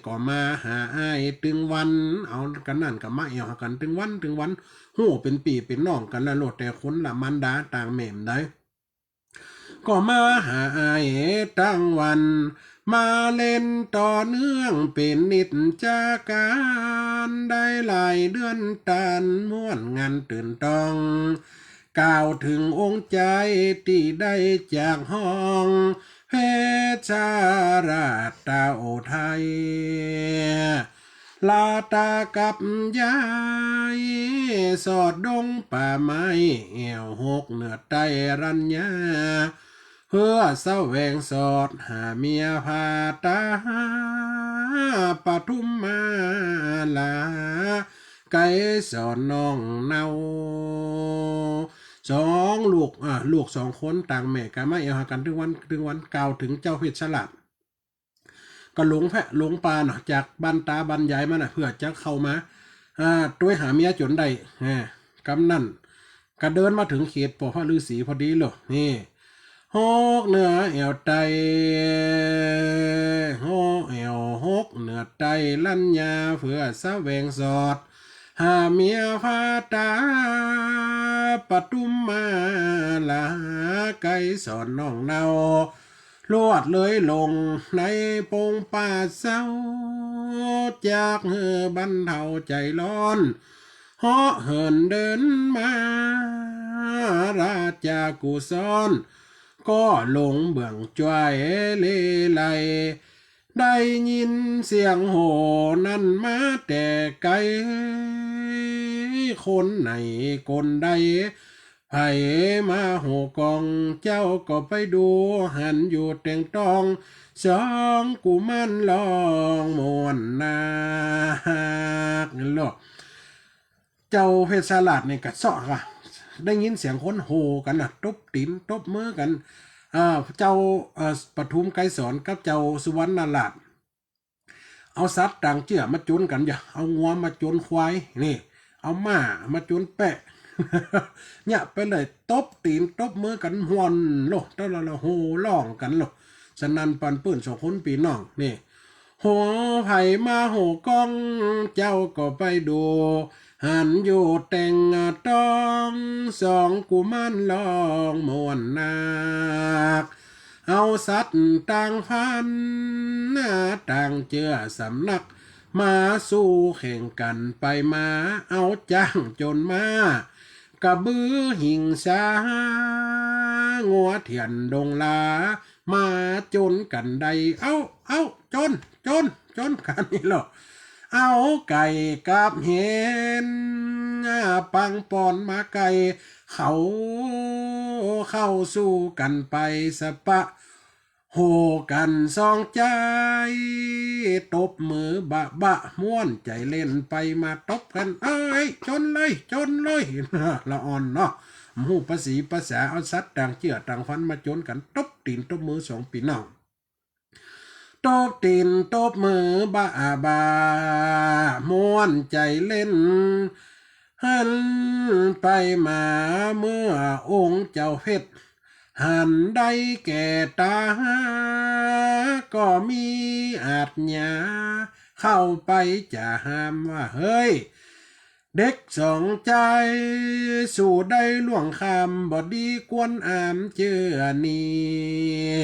ก็มาหาอ้ายตึงวัน เอากั๋นนั้นก็มาแอ่วหากั๋นตึงวันตึงวัน ฮู้เป๋นปี้เป๋นน้องกั๋นละโลด แต่คนละมารดาต่างแม่บ่ได้ ก็มาหาอ้ายตึงวัน มาเล่นต่อเนื่องเป๋นนิจกาล ได้หลายเดือนต้านม่วนงานตื่นตอง กล่าวเถิงองค์ใจ๋ตี้ได้จากห้อง เพชรราชตาโอไทย ลาตากับยาย สอดดงป่าไม้ แอ่วหกเหนือใต้รัญญา เพื่อแสวงสอดหาเมียพาตา ปทุมมาลา ไกรสอนน้องเนา สองลูก อ่า ลูกสองคนต่างแม่ก็มาแอ่วหากั๋นตึงวันตึงวัน กล่าวเถิงเจ้าเพชรราช ก็หลงแพะหลงป่าเนาะ จากบ้านตาบ้านยายมาน่ะ เพื่อจะเข้ามา อ่า ตวยหาเมียจ๋นได้ อ่า กำนั้น ก็เดินมาเถิงเขตป้อพระฤๅษีพอดีเลย นี่ หกเหนือแอ่วใต้ หกแอ่วหกเหนือใต้รัญญา เพื่อแสวงสอดหาเมียพาตา ปทุมมาลา ไกรสอนน้องเนา ลวดเลยลงในปงป่าเศร้า จากหื้อบรรเทาใจ๋ฮ้อน เหาะเหินเดินมา ราชกุศล ก็ลงเบื้องจ้วยเลไล ได้ยินเสียงโห่นั้นมาแต่ไก๋ คนไหนคนใด ใผมาโห่กอง เจ้าก็ไปดู หันอยู่แตงตอง สองกุมารร้องม่วนนัก นั่นโลด เจ้าเพชรสลัดเนี่ยกะเซาะกะ ได้ยินเสียงคนโห่กั๋นน่ะ ตบตี๋นตบมือกั๋น อ่า เจ้า เอ่อ ปทุมไกรสรกับเจ้าสุวรรณราช เอาสัตว์ต่างเจื้อมาจ๋นกั๋น เยียะ เอางัวมาจ๋นควาย นี่ เอาม้ามาจ๋นแปะ เยียะไปเลย ตบตี๋นตบมือกั๋นม่วนโลด ตะละละโห่ร้องกั๋นโลด สนั่นปันปื้นสองคนปี้น้อง นี่ โห่ ใผมาโห่กอง เจ้าก็ไปดู หันอยู่แตงตอง สองกุมารร้องม่วนนัก เอาสัตว์ต่างพันธุ์ ต่างเจื้อสำนัก มาสู้แข่งกั๋นไปมา เอาจ๊างจ๋นม้า กระบือหิงสา งัวเถื่อนดงหลา มาจ๋นกั๋นได้ เอ้า เอ้า จ๋น จ๋น จ๋นกั๋นนี่โลด เอาไก่กับเห็น ปังป่อนมาไก่ เขาเข้าสู้กั๋นไปสะปะ โห่กั๋นสองใจ๋ ตบมือบะบะ ม่วนใจ๋เล่นไปมา ตบกั๋น เอ้ย จ๋นเลย จ๋นเลย ละอ่อนเนาะ บ่ฮู้ภาษีภาษา เอาสัตว์ต่างเจื้อต่างพันธุ์มาจ๋นกั๋น ตบตี๋นตบมือสองปี้น้อง ตบตี๋นตบมือบะอาบา ม่วนใจ๋เล่น หันไปมาเมื่อองค์เจ้าเพชร หันได้แก่ต๋า ก็มีอาชญา เข้าไปจะห้ามว่า เฮ้ย เด็กสองใจ๋ สูได้ล่วงข้าม บ่ดีควรอามเจื้อนี้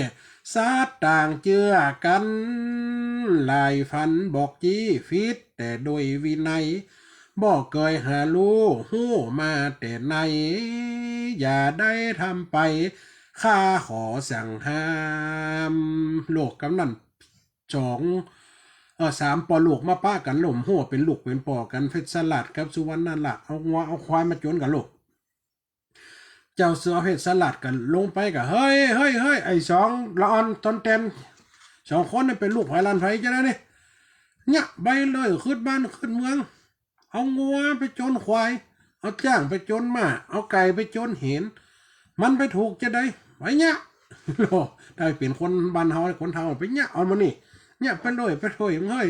สัตว์ต่างเจื้อกั๋น หลายพันบอกจี้ ผิดแต่โดยวินัย บ่เกยหาฮู้ ฮู้มาแต่ใน อย่าได้ทำไป ข้าขอสั่งห้าม โลด กำนั้น สอง เอ่อ สามป้อลูกมาปะกั๋น บ่ฮู้เป๋นลูกเป๋นป้อกั๋น เพชรสลัดกับสุวรรณราช เอางัวเอาควายมาจ๋นกั๋นโลด เจ้าเสือเพชรสลัดก็ลงไปก็ เฮ้ย เฮ้ย เฮ้ย ไอ้สองละอ่อนต๋อนแต๋น สองคนนี่เป๋นลูกใผหลานใผจะได้นี่ เยียะไปเลย ขึ้นบ้านขึ้นเมือง เอางัวไปจ๋นควาย เอาจ๊างไปจ๋นม้า เอาไก่ไปจ๋นเห็น มันไปถูกจะได้ ไปเยียะ โอ้ ถ้าเป๋นคนบ้านเฮา คนเฒ่า ไปเยียะเอามานี่ เยียะไปเลย ไปเลย เฮ้ย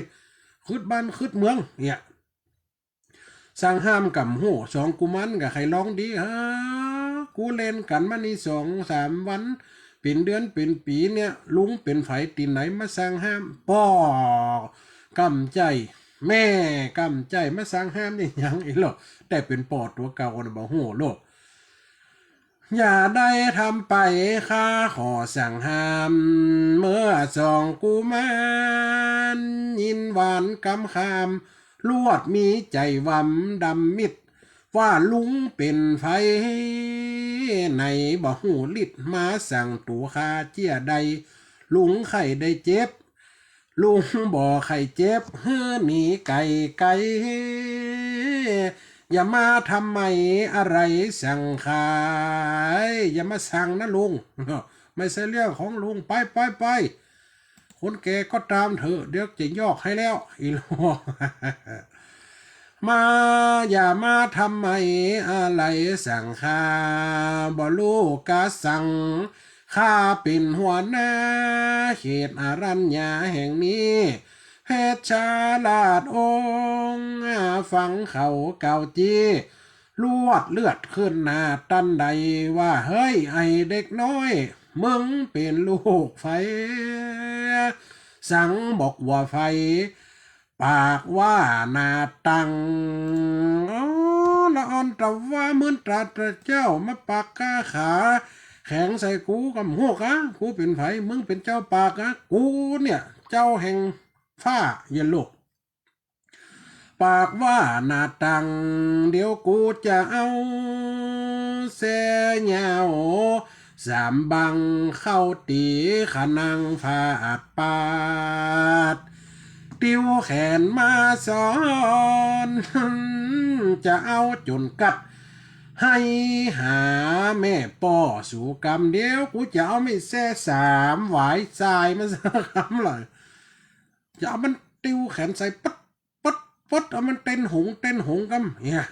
ขึ้นบ้านขึ้นเมือง เนี่ย สั่งห้ามก็บ่ฮู้ สองกุมารก็ใค่ลองดี เฮ้อ กู้เล่นกั๋นมานี่สองสามวัน เป๋นเดือนเป๋นปี๋เนี่ย ลุงเป๋นใผตี้ไหนมาสั่งห้าม ป้อ ก้ำใจ๊ แม่ก้ำใจ๊ มาสั่งห้ามนี่หยังอีกโลด แต่เป๋นป้อตั๋วเก่าน่ะ บ่ฮู้โลด อย่าได้ทำไป ข้าขอสั่งห้าม เมื่อสองกุมาร ยินหวานกำคำ ลวดมีใจ๋หวำดำมิด ว่าลุงเป๋นใผ ไหนบ่ฮู้ลิด มาสั่งตั๋วข้าเจื้อใด ลุงใค่ได้เจ็บ ลุงบ่ใค่เจ็บ หื้อหนีไก๋ไก๋ อย่ามาทำไมอะไรสั่งข้า อย่ามาสั่งนะลุง ไม่ใช่เรื่องของลุง ไป ไป ไป คนแก่ก็ต๋ามเถอะ เดี๋ยวจะยอกให้แล้ว อีหลวง มา อย่ามาทำไมอะไรสั่งข้า บ่ฮู้กาสั่ง ข้าเป๋นหัวหน้าเขตอรัญญาแห่งนี้ เพชรราชองค์ ฟังเขากล่าวจี้ ลวดเลือดขึ้นหน้าตันใด ว่า เฮ้ย ไอ้เด็กน้อย มึงเป๋นลูกใผ สั่งบอกว่าใผ ปากว่าหน้าตัง อ๋อ ละอ่อนตะว่า มึนต๋าตะเจ้า มาปากก้าขาแข็งใส่กู ก็บ่ฮู้กา กูเป๋นใผ มึงเป๋นเจ้าปากกา กูเนี่ย เจ้าแห่งฟ้าเยียะโลก ปากว่าหน้าตัง เดี๋ยวกูจะเอาแส้เหย้า สามบังเข้าตี๋ขะนังฟาดปาด ติวแขนมาสอน จะเอาจ๋นกัด ไห้หาแม่ป้อสูกำ เดี๋ยวกูจะเอาไม้แส้สามหวายสายมันสักกำเลย จะเอามันติวแขนใส่ ปึ๊ด ปึ๊ด ปึ๊ด เอามันเต้นหงเต้นหงกำ เนี่ย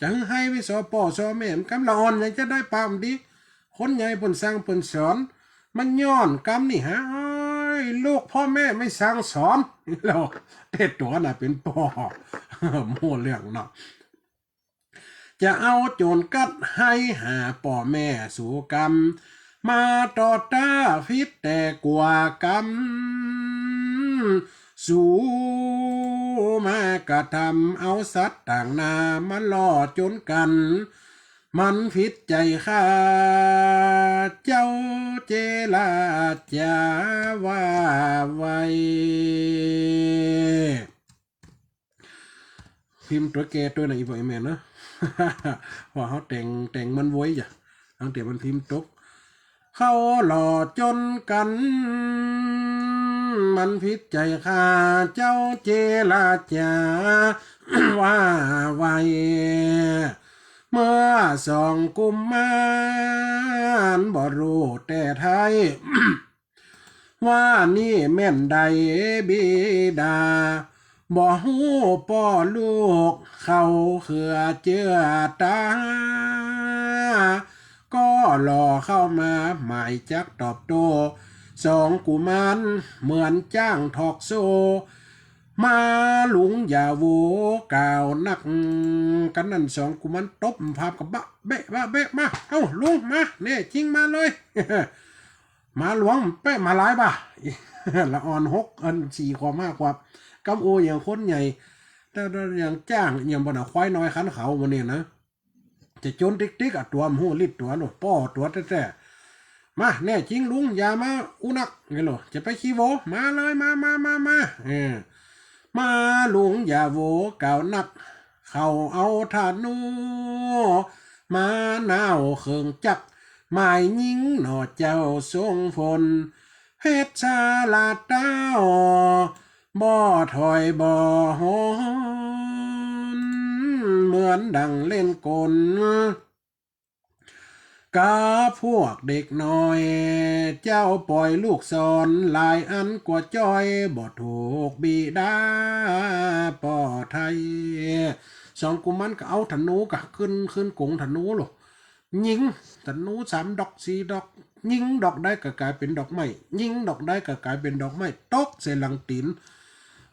จะหื้อไห้ไปส่อป้อส่อแม่มันกำ ละอ่อนยังจะได้ปากมันดี คนใหญ่เปิ้นสั่งเปิ้นสอน มันย้อนกำนี่หา ลูกพ่อแม่ไม่สั่งสอน แล้วแต่ตั๋วน่ะเป๋นป้อ โม่เรื่องเนาะ จะเอาโจรกัดไห้หาป้อแม่สูกำ มาต่อต้านผิดแต่กั๋วกำ สูมากระทำเอาสัตว์ต่างนามาล่อโจรกั๋น มันผิดใจ๋ข้าเจ้าเจรจาว่าไว้ พิมพ์ตั๋วแก่ตวยนะ อีพ่ออีแม่เนาะ ว่าเฮาแต่ง แต่งมันไว้จ้ะ ตั้งแต่มันพิมพ์ตก เขาล่อโจรกั๋น มันผิดใจ๋ข้าเจ้าเจรจาว่าไว้ เมื่อสองกุมารบ่ฮู้แต๊ไท้ ว่านี่แม่นใดบิดา บ่ฮู้ป้อลูกเขาเขือเจื้อตา ก็ล่อเข้ามาหมายจักตอบโต้ สองกุมารเหมือนจ้างทอล์กโชว์ มาลุงอย่าโวกล่าวนัก กันนั้นสองกุมารตบผาบกะบะเบะบะเบะ มา เอ้าลุงมา แน่จริงมาเลย หมาหลวงเป๊ะหมาหลายบ่า ละอ่อนหกอัน สี่ขวบห้าขวบ กำโออย่างคนใหญ่ แต่ แต่อย่างจ้างอย่างบ่น่ะ ควายน้อยขันเขาหมู่นี้นะ จะโจรติ๊กๆ อะ ตั๋วบ่ฮู้ฤทธิ์ตั๋วโลด ป้อตั๋วแต๊ๆ มา แน่จริงลุง อย่ามาอู้นัก ไงโลด จะไปขี้โว มาเลย มา มา มา มา เออ มาลุงอย่าโวกล่าวนัก เขาเอาธนู มาหน้าวเครื่องจักร หมายยิงหน่อเจ้าทรงพล เฮ็ดสลาดเต้า บ่ถอยบ่หอน เหมือนดังเล่นกล กับพวกเด็กน้อย เจ้าปล่อยลูกศร หลายอันกว่าจ้อย บ่ถูกบิดาป้อไท้ สองกุมารก็เอาธนูกะ ขึ้น ขึ้นก๋งธนูโลด ยิง ธนูสามดอกสี่ดอก ยิงดอกใดก็ก๋ายเป๋นดอกไม้ ยิงดอกใดก็ก๋ายเป๋นดอกไม้ ตกใส่หลังตี๋น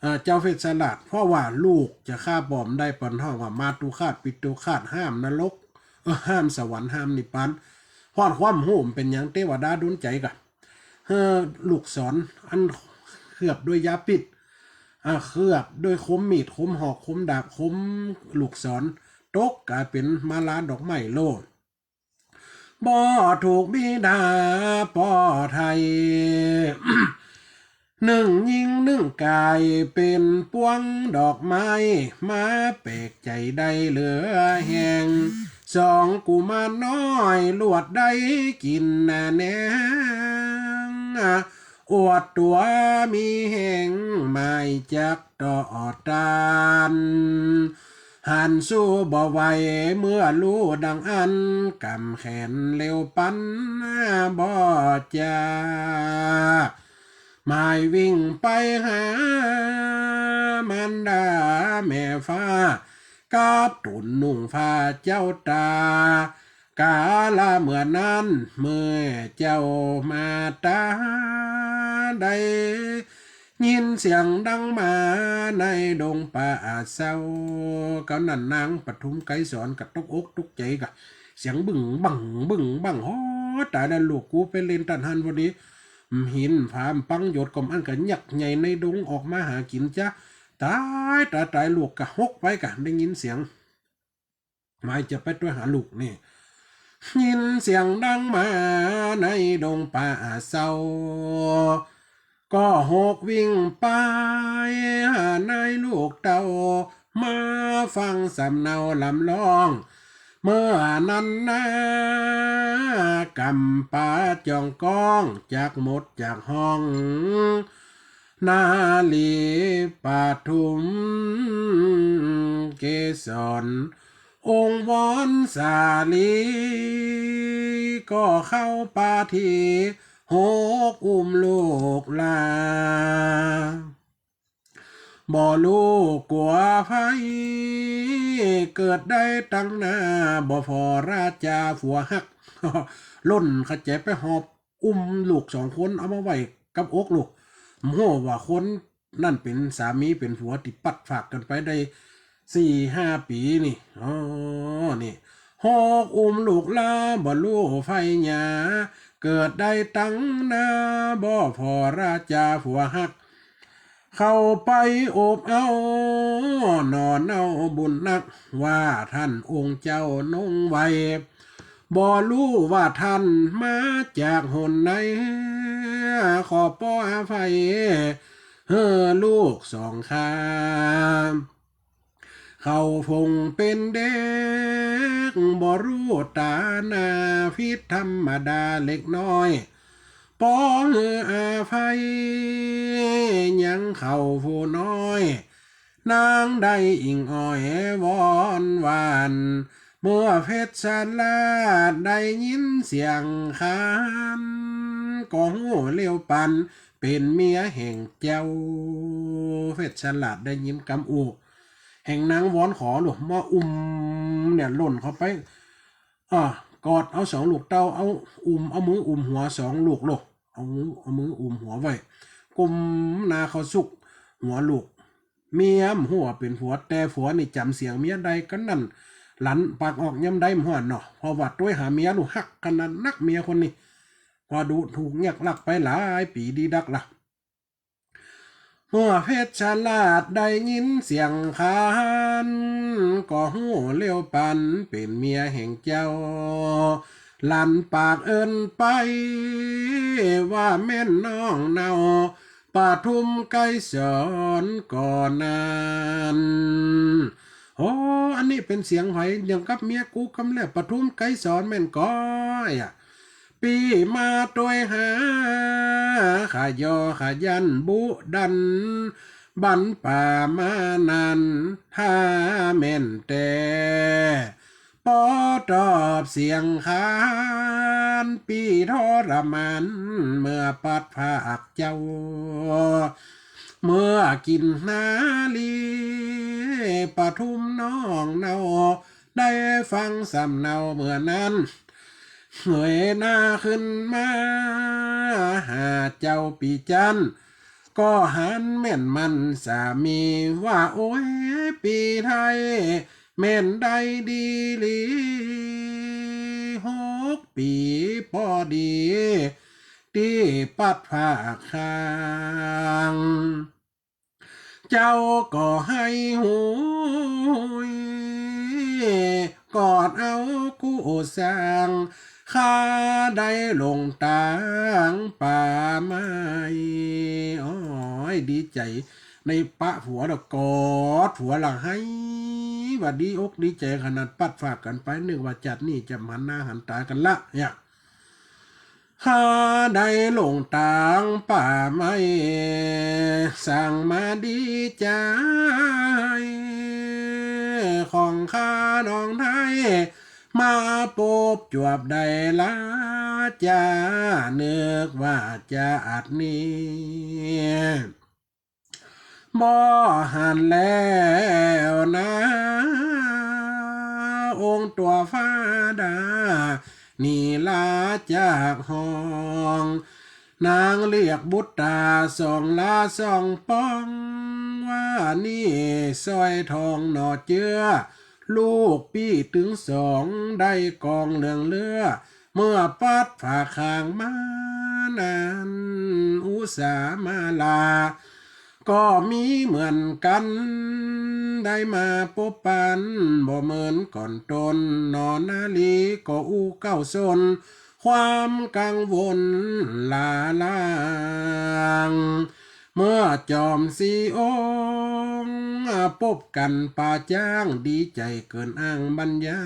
เอ่อ เจ้าเพชฌราช เพราะว่าลูกจะฆ่าป้อบ่ได้ เปิ้นฮ้องว่ามาตุฆาต ปิตุฆาต ห้ามนรก เออ ห้ามสวรรค์ ห้ามนิพพาน ฮอดความฮู้มันเป๋นหยัง เตวดาดลใจ๋กะ เออ ลูกศรอันเคลือบด้วยยาพิษ อ่า เคลือบด้วยคมมีด คมหอก คมดาบ คมลูกศร ตกก๋ายเป๋นมาลาดอกไม้โลด บ่ถูกบิดาป้อไท้ นึ่งยิงนึ่งก๋ายเป๋นปวงดอกไม้ มาแปลกใจ๋ได้เหลือแฮง สองกุมารน้อยลวดได้กิ๋นนาแหนง อวดตั๋วมีแฮงหมายจักต่อต้าน หันสู้บ่ไหวเมื่อฮู้ดังอั้น ก๋ำแขนเร็วปันบ่จา หมายวิ่งไปหามารดาแม่ฟ้า กับตุ๊นนุ่งผ้าเจ้าตา กาละเมื่อนั้นเมื่อเจ้ามาตา ได้ยินเสียงดังมาในดงป่าเซา ก็นั้นนางปทุมไกรสรก็ตกอกตกใจ๋กะ เสียงบึ้งบั้ง บึ้งบั้ง โอ้ ต๋ายแล้ว ลูกกูไปเล่นตันหันพอดี บ่าหินผาบ่าปังหยด ก็อั้นก็ยักษ์ใหญ่ในดงออกมาหากิ๋นจ๊ะ ต๋าย ต๋าย ต๋าย ลูกก็หกไปกะ ได้ยินเสียง หมายจะไปตวยหาลูกนี่ ยินเสียงดังมาในดงป่าเซา ก็หกวิ่งไปหานายลูกเต้า มาฟังสำเนาลำร้อง เมื่อนั้นนา ก๋ำปาจ้องก้อง จักหมดจักฮ้อง นารีปทุมเกสร โอ องค์วอนสาลี ก็เข้าปาฏิหกอุ้มลูกหลา บ่ฮู้กั๋วใผ เกิดได้ตังหน้า บ่ผ่อราจาผัวฮัก ล่นเขาจะไปหอบอุ้มลูกสองคนเอามาไว้กับอกลูก บ่ฮู้ว่าคนนั้นเป๋นสามีเป๋นผัวตี้ปัดฝากกั๋นไปได้สี่ห้าปี๋นี่ อ๋อ นี่ หกอุ้มลูกหลา บ่ฮู้ใผหยา เกิดได้ตังหน้า บ่ผ่อราจาผัวฮัก เข้าไปอบเอา หน่อเนาบุญนัก ว่าต้านองค์เจ้านงไว บ่ฮู้ว่าต้านมาจากหนไหน ขอป้ออภัย เฮอลูกสองข้า เขาผงเป๋นเด็ก บ่ฮู้ต๋าหน้า ผิดธรรมดาเล็กน้อย ป้อหื้ออภัย ยังเขาผู้น้อย นางได้อิงอ้อย วอนหวาน เมื่อเพชรราชได้ยินเสียงขาน ก็ฮู้เร็วปัน เป๋นเมียแห่งเจ้า เพชรราชได้ยินกำอู้แห่งนางวอนขอลูก มาอุ้มเนี่ย ล่นเข้าไป อ่า กอดเอาสองลูกเต้า เอาอุ้ม เอามืออุ้มหัวสองลูกลูก เอา เอามืออุ้มหัวไว้ กุมหน้าเข้าสุกหัวลูก เมียบ่ฮู้ว่าเป๋นผัว แต่ผัวนี่จ๋ำเสียงเมียได้ ก็นั่น หลั่นปากออกยามใดบ่ฮู้เนาะ เพราะว่าตวยหาเมียลูก ฮักขนาดนักเมียคนนี้ ก็ดูถูกเยียะลักไปหลายปี๋ดีดักละ เมื่อเพชรราชได้ยินเสียงขาน ก็ฮู้เร็วปันเป๋นเมียแห่งเจ้า หลั่นปากเอิ้นไป ว่าแม่นน้องเนา ปทุมไกรสรก่อนั้น โอ้ อันนี้เป๋นเสียงใผ อย่างกับเมียกูกำแลบ ปทุมไกรสรแม่นก่อ ปี้มาตวยหา ขะยอขะยันบุดัน บันป่ามานั้น ถ้าแม่นแต๊ ปอตอบเสียงขาน ปี้ทรมาน เมื่อปัดภาคเจ้า เมื่อกิ๋นนาลี ปทุมน้องเนา ได้ฟังสำเนาเมื่อนั้น เงยหน้าขึ้นมา หาเจ้าปี้จั๊น ก็หันแม่นมันสามี ว่าโอ๊ย ปี้ไทย แม่นได้ดีหลี หกปี๋ปอดี ตี้ปัดภาคข้าง เจ้าก็ไห้โฮย กอดเอากู้สร้าง ข้าได้หลงตางป่าไม้ โอ๊ย ดีใจ๋ ในปะผัวแล้วกอดผัวละไห้ ว่าดีอกดีใจ๋ขนาด ปัดฝากกั๋นไป นึกว่าจาตินี้จะหันหน้าหันต๋ากั๋นละเนี่ย ข้าได้หลงตางป่าไม้ สั่งมาดีใจ๋ ของข้าน้องไทย มาปบจวบได้ละจา นึกว่าจะอัดนี้ บ่หันแล้วนา องค์ตั๋วฟ้าดา หนีลาจากห้อง นางเรียกบุตรต๋าสองลาสองปอง ว่านี่สร้อยทองหน่อเจื้อ ลูกปี้ตึงสองได้กองเหลืองเลือ เมื่อปัดฝาข้างมานั้น อุสามาลา ก็มีเหมือนกั๋น ได้มาปบปัน บ่เหมือนก่อนตน หน่อนาลีก็อู้เก้าสน ความกังวลหล้าหลาง เมื่อจอมสี่องค์ ปบกั๋นป่าจ๊าง ดีใจ๋เกินอ้างบรรยา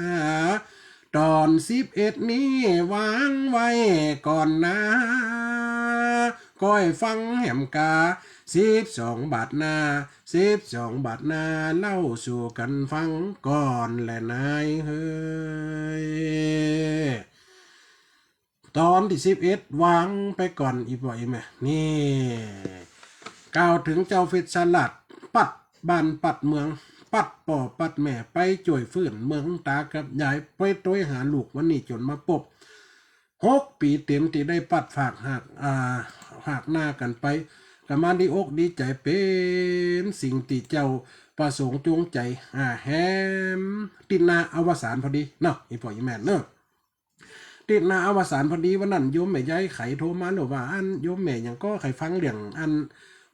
ต๋อนสิบเอ็ดนี้วางไว้ก่อนนา ก้อยฟังแหมกา สิบสองบาทนา สิบสองบาทนา เล่าสู่กั๋นฟังก่อนแลนายเฮย ต๋อนตี้สิบเอ็ด วางไปก่อน อี่ป้ออี่แม่ นี่ กล่าวเถิงเจ้าเพชรราช ปัดบ้านปัดเมือง ปัดป้อปัดแม่ ไปจ้วยฟื้นเมืองต๋ากับยาย ไปตวยหาลูก วันนี้จ๋นมาปบ หกปี๋เต๋มตี้ได้ปัดฝากหาก อ่า หากหน้ากั๋นไป ก็มาดีอกดีใจ๋ เป๋นสิ่งตี้เจ้าประสงค์จงใจ๋ อ่า แหม ติดหน้าอวสานพอดีเนาะ อี่ป้ออี่แม่เนาะ ติดหน้าอวสานพอดี วันนั้นโยมแม่ใหญ่ไขโทรมาหรือว่า อันโยมแม่หยังก็ไขฟังเรื่องอัน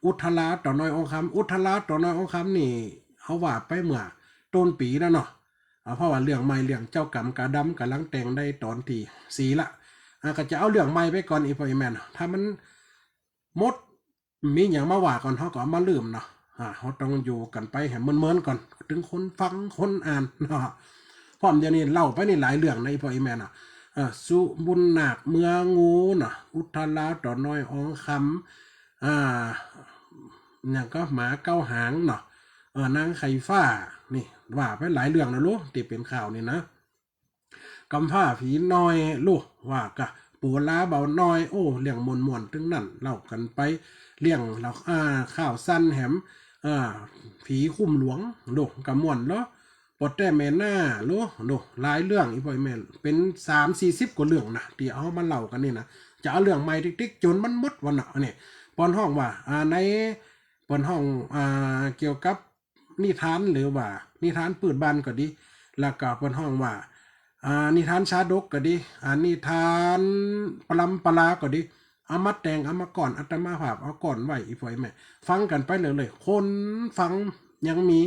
อุทราต่อน้อยอองคำ อุทราต่อน้อยอองคำนี่ เฮาว่าไปเมื่อต้นปี๋แล้วเนาะ อ่า เพราะว่าเรื่องใหม่เรื่องเจ้ากำกาดำก่ำลังแต่งได้ต๋อนตี้สี่ละ อ่า ก็จะเอาเรื่องใหม่ไปก่อน อี่ป้ออี่แม่เนาะ ถ้ามันหมด มีหยังมาว่าก่อน เฮาก็เอามาลืมเนาะ อ่า เฮาต้องอยู่กั๋นไปแหมเมินๆ ก่อน เถิงคนฟังคนอ่านเนาะ เพราะเดี๋ยวนี้เล่าไปนี่หลายเรื่องนะ อี่ป้ออี่แม่เนาะ เอ่อ สุบุญนาคเมืองงูเนาะ อุทราต่อน้อยอองคำ อ่า หยังก็หมาเก้าหางเนาะ เอ่อ นางไข่ฟ้า นี่ ว่าไปหลายเรื่องนะลูก ตี้เป๋นข่าวนี่นะ กำพร้าผีน้อยลูก ว่าก่ะ ปู่ลาบ่าวน้อย โอ้ เรื่องม่วนๆ ตึงนั้น เล่ากั๋นไป เรื่องเล่า อ่า ข่าวสั้นแหม อ่า ผีคุ้มหลวงลูก ก็ม่วนเนาะ ปอแต้แม่หน้าลูก ลูก หลายเรื่อง อี่ป้ออี่แม่ เป๋นสามสี่สิบกว่าเรื่องนะ ตี้เอามาเล่ากั๋นนี่นะ จะเอาเรื่องใหม่ติ๊กๆ จ๋นมันหมดวันน่ะ อันนี้ เปิ้นฮ้องว่า อ่า ใน เปิ้นฮ้อง อ่า เกี่ยวกับ นิทานหรือว่านิทานปื้นบ้านก็ดี แล้วก็เปิ้นฮ้องว่า อ่า นิทานชาดกก็ดี อ่า นิทานปรำปราก็ดี เอามาแต่ง เอามาก้อน อาตมาภาพเอาก้อนไว้ อี่ป้ออี่แม่ ฟังกั๋นไปเรื่อยๆ คนฟังยังมี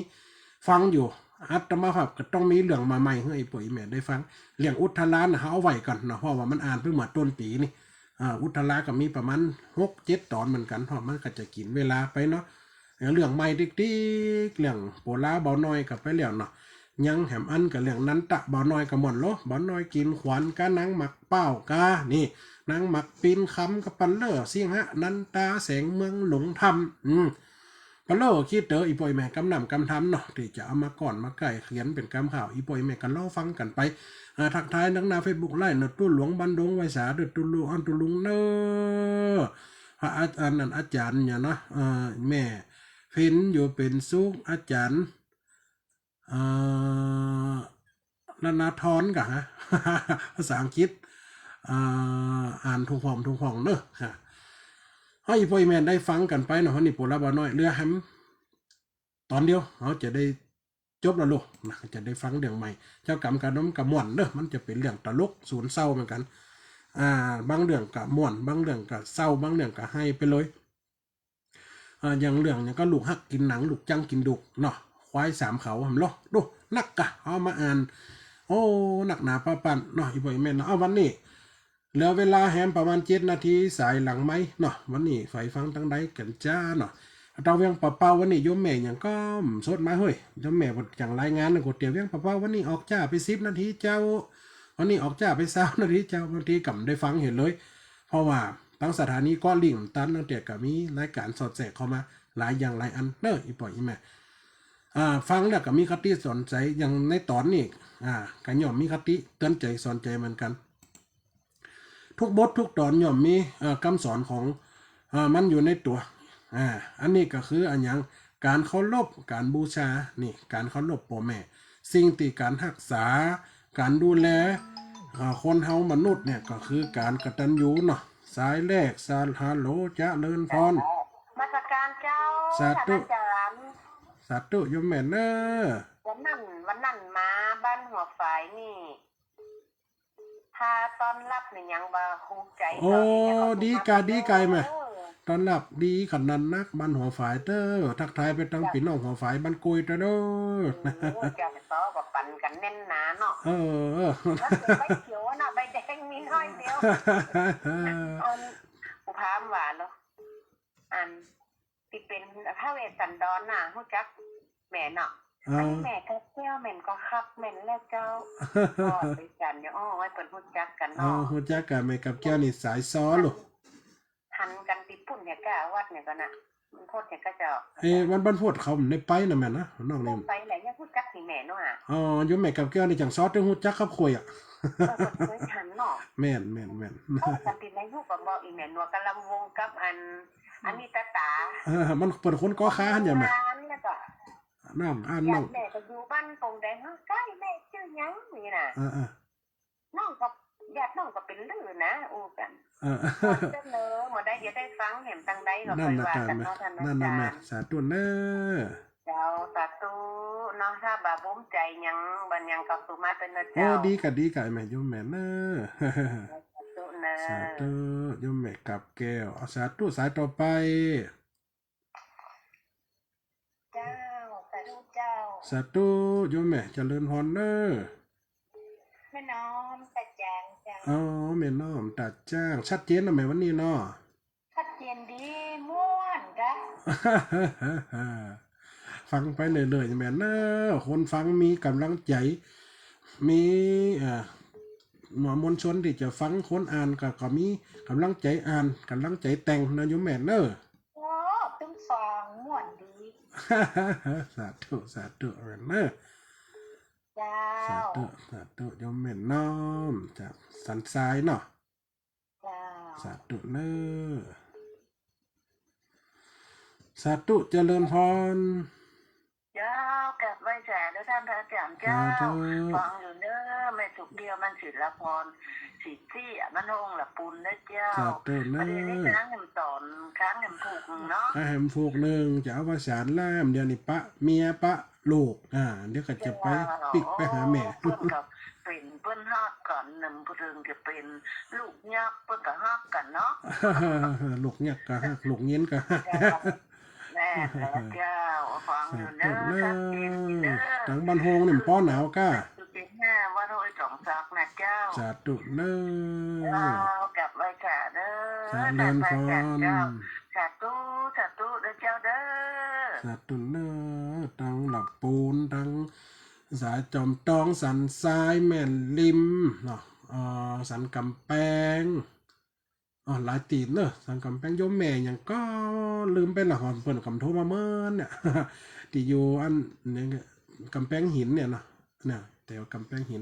ฟังอยู่ อาตมาภาพก็ต้องมีเรื่องมาใหม่หื้ออี่ป้ออี่แม่ได้ฟัง เรื่องอุทราน่ะ เฮาเอาไว้ก่อนเนาะ เพราะว่ามันอ่านไปเมื่อต้นปี๋นี่ อ่า อุทราก็มีประมาณหกเจ็ดต๋อนเหมือนกั๋น เพราะมันก็จะกิ๋นเวลาไปเนาะ เรื่องใหม่ติ๊กๆ เรื่องปู่ลาบ่าวน้อยก็ไปแล้วเนาะ ยังแหมอันก็เรื่องนันทะบ่าวน้อยก็ม่วนโล บ่าวน้อยกิ๋นขวัญกา นางหมากเป้ากา นี่ นางหมากปินคำกา ปันเล่อ สิงหะนันทา แสงเมืองหลวงธรรม อืม ปันเล่อขี้เต๋อ อี่ป้ออี่แม่กำน้ำกำธรรมเนาะ ตี้จะเอามาก้อนมาไก้เขียนเป๋นกำข่าว อี่ป้ออี่แม่ก็รอฟังกั๋นไป อ่า ทักทายนักหน้าเฟซบุ๊กไลฟ์เนาะ ตุ๊หลวงบ้านดงไวสา เด้อตุ๊ลุง อันตุ๊ลุงเน้อ พระอา อันนั้นอาจ๋ารย์เนี่ยเนาะ เอ่อ แม่เพ็ญอยู่เป๋นสุข อาจ๋ารย์ เอ่อ นนาธรก่ะฮะ ภาษาอังกฤษ เอ่อ อ่านถูกห้องถูกห้องเน้อฮะ หื้ออี่ป้ออี่แม่ได้ฟังกั๋นไปเนาะ วันนี้ปู่ลาบ่าวน้อย เหลือแหม ต๋อนเดียว เฮาจะได้จบแล้วลูกนะ จะได้ฟังเรื่องใหม่ เจ้ากำกาดำก็ม่วนเน้อ มันจะเป๋นเรื่องตลกสวนเศร้าเหมือนกั๋น อ่า บางเรื่องก็ม่วน บางเรื่องก็เศร้า บางเรื่องก็ไห้ไปเลย อ่า อย่างเรื่องหยังก็ลูกฮักกิ๋นหนัง ลูกจั้งกิ๋นดุกเนาะ ควายสามเขา หั้นเนาะ ดู นักกะ เอามาอ่าน โอ้ นักหนาป้าปันเนาะ อี่ป้ออี่แม่เนาะ เอาวันนี้ เหลือเวลาแหมประมาณเจ็ดนาที สายหลังไมค์เนาะ วันนี้ใผฟังตังใดกั๋นจ้าเนาะ ตางเวียงป่าเป้าวันนี้โยมแม่หยังก็สดมาเฮ้ย โยมแม่บ่จั่งรายงานนะ ก๋วยเตี๋ยวเวียงป่าเป้าวันนี้ออกจ้าไปสิบนาทีเจ้า วันนี้ออกจ้าไปซาวนาทีเจ้า บางทีก็บ่ได้ฟังเหียเลย เพราะว่าตางสถานีก็ลิงก์ตัน ตั้งแต่ก็มีรายก๋านสอดแทรกเข้ามาหลายอย่างหลายอันเน้อ อี่ป้ออี่แม่ อ่า ฟังแล้วก็มีคติสอนใจ๋ อย่างในต๋อนนี้ อ่า ก็ย่อมมีคติเตื๋อนใจ๋สอนใจ๋เหมือนกั๋น ทุกบททุกต๋อนย่อมมี เอ่อ กำสอนของ เอ่อ มันอยู่ในตั๋ว อ่า อันนี้ก็คืออะหยัง ก๋านเคารพ ก๋านบูชา นี่ ก๋านเคารพป้อแม่ สิ่งตี้ก๋านฮักษา ก๋านดูแล อ่า คนเฮามนุษย์เนี่ยก็คือก๋านกตัญญูเนาะ สายแรก สา ฮัลโหล เจริญพร นมัสก๋านเจ้า สาธุ ท่านอาจ๋ารย์ สาธุ โยมแม่เน้อ วันนั้น วันนั้นมาบ้านหัวฝายนี่ พาต้อนฮับนี่หยังบ่ฮู้ใจ๋ โอ้ ดีกะ ดีกะแม่ ต้อนฮับดีขนาดนัก บ้านหัวฝายเต๊อะ ทักทายไปตังปี้น้องหัวฝายบ้านกุยเต๊อะเน้อ โอ้ เจ้า ต่อก็ปันกั๋นแน่นหนาเนาะ เออ แล้วเก็บใบเขียวน่ะ ใบแดงมีน้อยเดียว อัน กูถามว่าเหรอ อัน ตี้เป๋นท้าวเวสสันดรน่ะ ฮู้จักแม่เนาะ อ่า อันนี้แม่กาบแก้วแม่นก่อครับ แม่นแล้วเจ้า ก็ไปจันอยู่ อ้อ เปิ้นฮู้จักกั๋นเนาะ อ๋อ ฮู้จักกั๋น แม่กาบแก้วนี่สายซ้อลูก หันกั๋นตี้ปุ้นเนี่ยก้า วัดเนี่ยก่อนะ บรรพตเนี่ยก้าเจ้า เอ๊ะ วันบรรพตเขาบ่ได้ไปนะแม่นะ น้องนี่ บ่ไปแหละ ยังฮู้จักตี้แม่เนาะ อ๋อ โยมแม่กาบแก้วนี่จั้งสอดตึงฮู้จักกับข้อยอะ เออ เปิ้นเกยหันเนาะ แม่น แม่น แม่น เออ กั๋นตี้แม่ฮู้ก็บอกอี่แม่หนวดกะลำวงกับอัน อันนี้ตาต๋า เออ มันเปิ้นคนก่อข่าหั้นหยังแม่ แล้วก็ น้อง อ่า น้อง แม่ก็อยู่บ้านปงแดง ใก้แม่จื้อหยังนี่นะ เออ เออ น้องก็ ญาติน้องก็เป๋นลือนะ อู้กั๋น เออ เสนอเมื่อใดเดี๋ยวได้ฟัง แหมตังใดก็ค่อยว่ากั๋นเนาะ นั่นน่ะ ท่านอาจ๋ารย์ นั่นน่ะแม่ สาธุเน่อ เจ้า สาธุเนาะ ถ้าบ่าภูมิใจ๋หยัง บ่าหยังก็คือมาเต๊อะเน่อ โอ้ เจ้า ดีก่ะ ดีก่ะ แม่โยมแม่เน่อ สาธุเน่อ สาธุ โยมแม่กาบแก้ว เอา สาธุ สายต่อไป เจ้า สาธุเจ้า สาธุ โยมแม่ เจริญพรเน่อ แม่น้อมตาจางเจ้า อ๋อ แม่น้อมตาจาง ชัดเจนเนาะแม่วันนี้เนาะ ชัดเจนดี ม่วนกะ ฟังไปเรื่อยๆ แม่เน่อ คนฟังมีก๋ำลังใจ๋ มี เอ่อ มวลชนตี้จะฟัง คนอ่านก็ ก็มีก๋ำลังใจ๋อ่าน ก๋ำลังใจ๋แต่งเน่อโยมแม่เน่อ โอ้ ตึงฟังม่วนดี สาธุ สาธุ แม่เน่อ เจ้า สาธุ สาธุ โยมแม่น้อม จากสันทรายเนาะ เจ้า สาธุเน่อ สาธุ เจริญพร เจ้า กราบไหว้สาเน่อท่านพระอาจ๋ารย์เจ้า สาธุ ฟังอยู่เน่อ แม่สุขแก้ว มันศิลปร ศรีเตี้ย มันห้องละปูนเน่อเจ้า สาธุเน่อ ประเดี๋ยวนี้ค้างแหมต๋อน ค้างแหมผูกเนาะ ค้างแหมผูกนึ่ง จะเอาประสานแล้ว เดี๋ยวนี้ปะเมียปะลูก อ่า เดี๋ยวก็จะไปปิ๊กไปหาแม่ เปิ้นก็เป๋น เปิ้นฮักกั๋น นึ่งผู้นึ่งจะเป๋นลูกยักษ์ เปิ้นก็ฮักกั๋นเนาะ ลูกยักษ์ก็ฮัก ลูกเย็นก็ฮัก เจ้า แม่นแล้วเจ้า ฟังอยู่เน่อ สาธุเน่อ ชัดเจนดีเน่อ ตังบ้านโฮงนี่มันป้อหนาวก้า สุดที่ห้า วัดห้วยสองสักนะเจ้า สาธุเน่อ เจ้า กราบไหว้สาเน่อ เจริญพร เจ้า สาธุ สาธุเน่อเจ้าเน่อ สาธุเน่อ ตังหลับปูน ตังสายจอมตอง สันทราย แม่ริมเนาะ เอ่อ สันก๋ำแปง อ๋อ หลายตี้เน่อ สันก๋ำแปง โยมแม่หยังก็ลืมไปละ หอมเปิ้นกำโทรมาเมินเนี่ย ตี้อยู่อันเนี่ย ก๋ำแปงหินเนี่ยเนาะ เนี่ย แถวก๋ำแปงหิน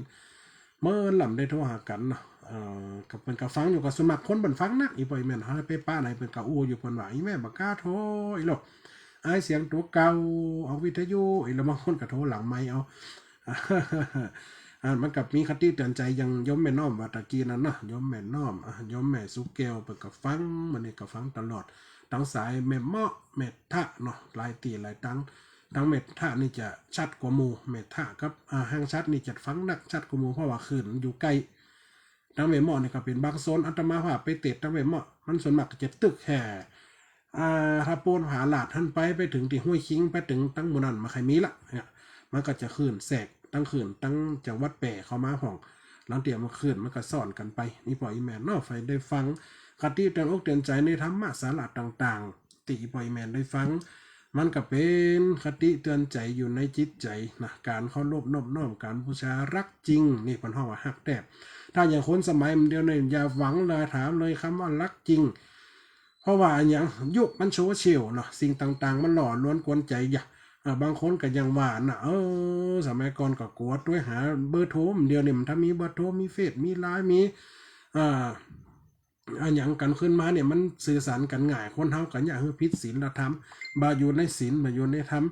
เมินลำได้โทรหากั๋นเนาะ เอ่อ ก็เปิ้นก็ฟังอยู่ ก็ส่วนมากคนเปิ้นฟังนัก อี่ป้ออี่แม่เฮาไปปะไหนเปิ้นก็อู้อยู่ เปิ้นว่า อี่แม่บ่กล้าโทร อี่หลอก อายเสียงตั๋วเก่า ออกวิทยุ อี่ แล้วบางคนก็โทรหลังไมค์เอา อ่า มันก็มีคติเตือนใจ๋อย่างโยมแม่น้อมว่าตะกี้นั้นเนาะ โยมแม่น้อม อ่ะ โยมแม่สุขแก้ว เปิ้นก็ฟัง มื้อนี้ก็ฟังตลอด ตังสายแม่เมาะ แม่ทะเนาะ หลายตี้หลายตัง ตังแม่ทะนี่จะชัดกว่าหมู่ แม่ทะกับ อ่า แห่งชัดนี่จะฟังนักชัดกว่าหมู่ เพราะว่าคลื่นอยู่ใก้ ตังแม่เมาะนี่ก็เป๋นบางโซน อาตมาภาพไปเตศน์ตังแม่เมาะ มันส่วนมากก็จะตึกแค่ อ่า ถ้าโปนผาลาดหั้นไป ไปเถิงตี้ห้วยคิง ไปเถิงตังหมู่นั้นบ่ใค่มีละ เนี่ย มันก็จะคลื่นแทรก ตังคลื่น ตังจังหวัดแป้เข้ามาพ่อง ลางเตื้อมันคลื่นมันก็ซ้อนกั๋นไป อี่ป้ออี่แม่เนาะ ใผได้ฟังคติเตือนอกเตือนใจ๋ในธรรมะสาระต่างๆ ตี้อี่ป้ออี่แม่ได้ฟัง มันก็เป๋นคติเตือนใจ๋อยู่ในจิตใจ๋นะ ก๋านเคารพนบน้อม ก๋านบูชาฮักจริง นี่เปิ้นฮ้องว่าฮักแต๊ ถ้าอย่างคนสมัยเดี๋ยวนี้อย่าหวังเลย ถามเลยกำว่าฮักจริง เพราะว่าอะหยัง ยุคมันโซเชียลเนาะ สิ่งต่างๆ มันหล่อลวนกวนใจ๋อย่า อ่า บางคนก็ยังว่านะ เออ สมัยก่อนก็กั๋วตวยหาเบอร์โทร เดี๋ยวนี้มันถ้ามีเบอร์โทร มีเฟซ มีไลน์ มี อ่า อะหยังกั๋นขึ้นมาเนี่ย มันสื่อสารกั๋นง่าย คนเฮาก็อย่าหื้อผิดศีลธรรม บ่อยู่ในศีล บ่อยู่ในธรรม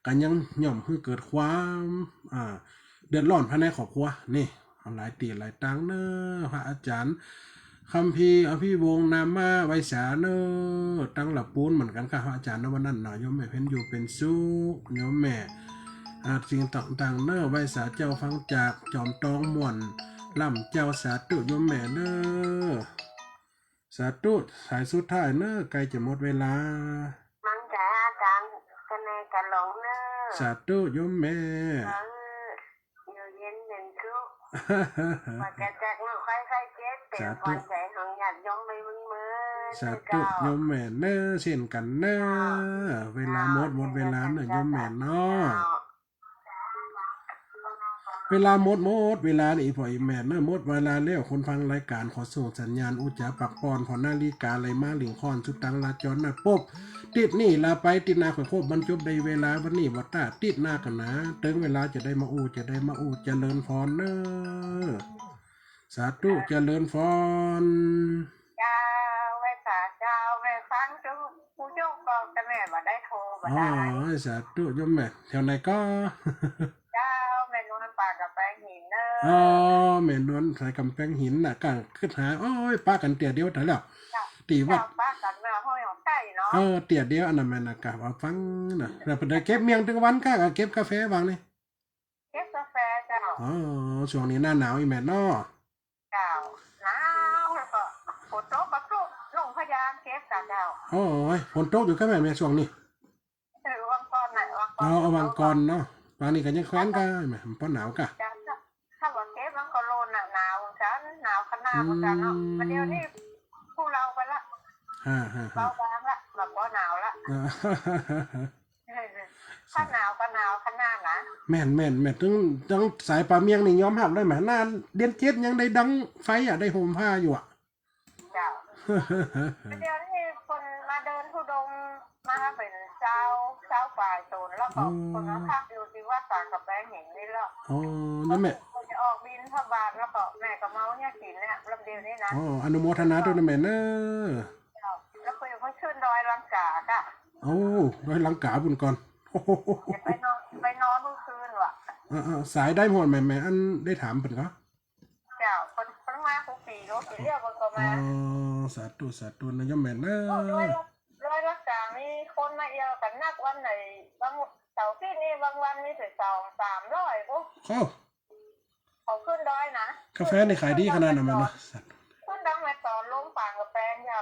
ก็ยังย่อมหื้อเกิดความ อ่า เดือดร้อนภายในครอบครัว นี่ หลายตี้หลายตังเน่อ พระอาจ๋ารย์ คัมภีร์อภิวงศ์นามมาไหว้สาเน่อ ตังหลับปูนเหมือนกั๋นค่ะ พระอาจ๋ารย์ ณ วันนั้นเนาะ โยมแม่เพ็ญอยู่เป๋นสุข โยมแม่ อ่า สิ่งต่างๆ เน่อ ไหว้สาเจ้าฟังจาก จอมตองม่วน ล่ำเจ้า สาธุโยมแม่เน่อ สาธุ สายสุดท้ายเน่อ ใก้จะหมดเวลา มังจ๋าอาจ๋ารย์ กะแนกะหลงเน่อ สาธุโยมแม่ เออ อยู่เย็นเป๋นสุข ปราศจากโรคภัยไข้เจ็บ เป๋น สาธุ ขวัญใจ๋ของญาติโยมไปเมินๆ สาธุ เจ้า โยมแม่เน่อ เช่นกั๋นเน่อ เจ้า เวลาหมด หมดเวลาเน่อ เจ้า โยมแม่เนาะ เจ้า เวลาหมด หมดเวลาแล้ว อีพ่ออีแม่เนอะ หมดเวลาแล้ว คนฟังรายก๋านขอส่งสัญญาณอู้จ๋าปักป้อน ผ่อนนาฬิกาไหลมาเหล่งค่อน สุดตังลาจรนะ ปบ ติ๊ดนี่ลาไป ติ๊ดหน้าค่อยพบ บรรจบได้เวลาวันนี้บ่ต้า ติ๊ดหน้ากั๋นนะ เถิงเวลาจะได้มาอู้ จะได้มาอู้ เจริญพรเนอะ สาธุ เจริญพร เจ้า แม่สา เจ้า แม่ฟังจุ๊ ผู้จุ๊ก็ แต่แม่บ่ได้โทรบ่ได้ อ๋อ สาธุ โยมแม่ แถวไหนก็ เจ้า แม่นวลป่ากำแปงหินเนอะ อ๋อ แม่นวลสายกำแปงหินน่ะ ก็กึ๊ดหา โอ้ย ปะกั๋นเตียเดียวต๋ายแล้ว เจ้า ตี้วัด เจ้า ปะกั๋นเมื่อห้วยหนองไก่เนาะ เออ เตียเดียวอันนั้นแม่นน่ะ กะว่าฟังน่ะ แล้วเปิ้นได้เก็บเมี่ยงตึงวันก้า ก็เก็บกาแฟหว่างนี่ เก็บกาแฟเจ้า อ๋อ ช่วงนี้หน้าหนาวอีแม่เนาะ เจ้า หนาว แล้วก็ฝนตกก็ปลุกลงพะยางเก็บกะเจ้า โอ้ย ฝนตกอยู่ก้าแม่ แม่ช่วงนี้ เออ วางก่อนน่ะ วางก่อน อ๋อ วางก่อนเนาะ วางนี้ก็ยังแควนก้าแม่ มันป้อหนาวก้า เจ้า ถ้าว่าเก็บมันก็โลนน่ะ หนาวจัง หนาวขนาดเหมือนกันเนาะ อืม มาเดี๋ยวนี้ผู้เราไปละ ฮ่า ฮ่า ฮ่า เบาบางละ แบบว่าหนาวละ อ่า ถ้าหนาวก็หนาวขนาดนะ แม่น แม่น แม่น ตึง ตึงสายป่าเมี่ยงนี่ยอมฮับเลยแหม หน้าเดือนเจ็ดยังได้ดังไฟอ่ะ ได้ห่มผ้าอยู่อ่ะ เจ้า เดี๋ยวนี้คนมาเดินธุดงค์มาเป๋นซาว ซาวปลายต๋น แล้วก็ อ๋อ คนมาพักอยู่ตี้วัดป่ากำแปงหินนี่แหละ อ๋อ นั่นแม่ คนจะออกบิณฑบาต แล้วก็แม่ก็เมาเนี่ยกิ๋นเนี่ย ลำเดียวนี้นะ อ๋อ อนุโมทนาด้วยนะแม่เนอะ เจ้า แล้วก็ยังไปขึ้นดอยลังกาค่ะ โอ้ ดอยลังกาบุญก่อน จะไปนอน ไปนอนเมื่อคืนว่ะ เออ เออ สายได้หมดแม่ แม่ อันได้ถามเปิ้นก็ เจ้า เปิ้น เปิ้นมากู้ปี๋ กู้ปี๋เดียวเปิ้นก็มา อ๋อ สาธุ สาธุนะโยมแม่เนอะ โอ้ ดอยละ ดอยลังกามีคนมาเอี่ยวกั๋นนัก วันไหน บางเสาร์อาทิตย์นี่บางวันมีเถิงสองสามร้อย โอ้ โอ้ เขาขึ้นดอยนะ กาแฟนี่ขายดีขนาดนั้นแม่เนาะ ขึ้นดังแม่สอดลงป่ากำแปงเจ้า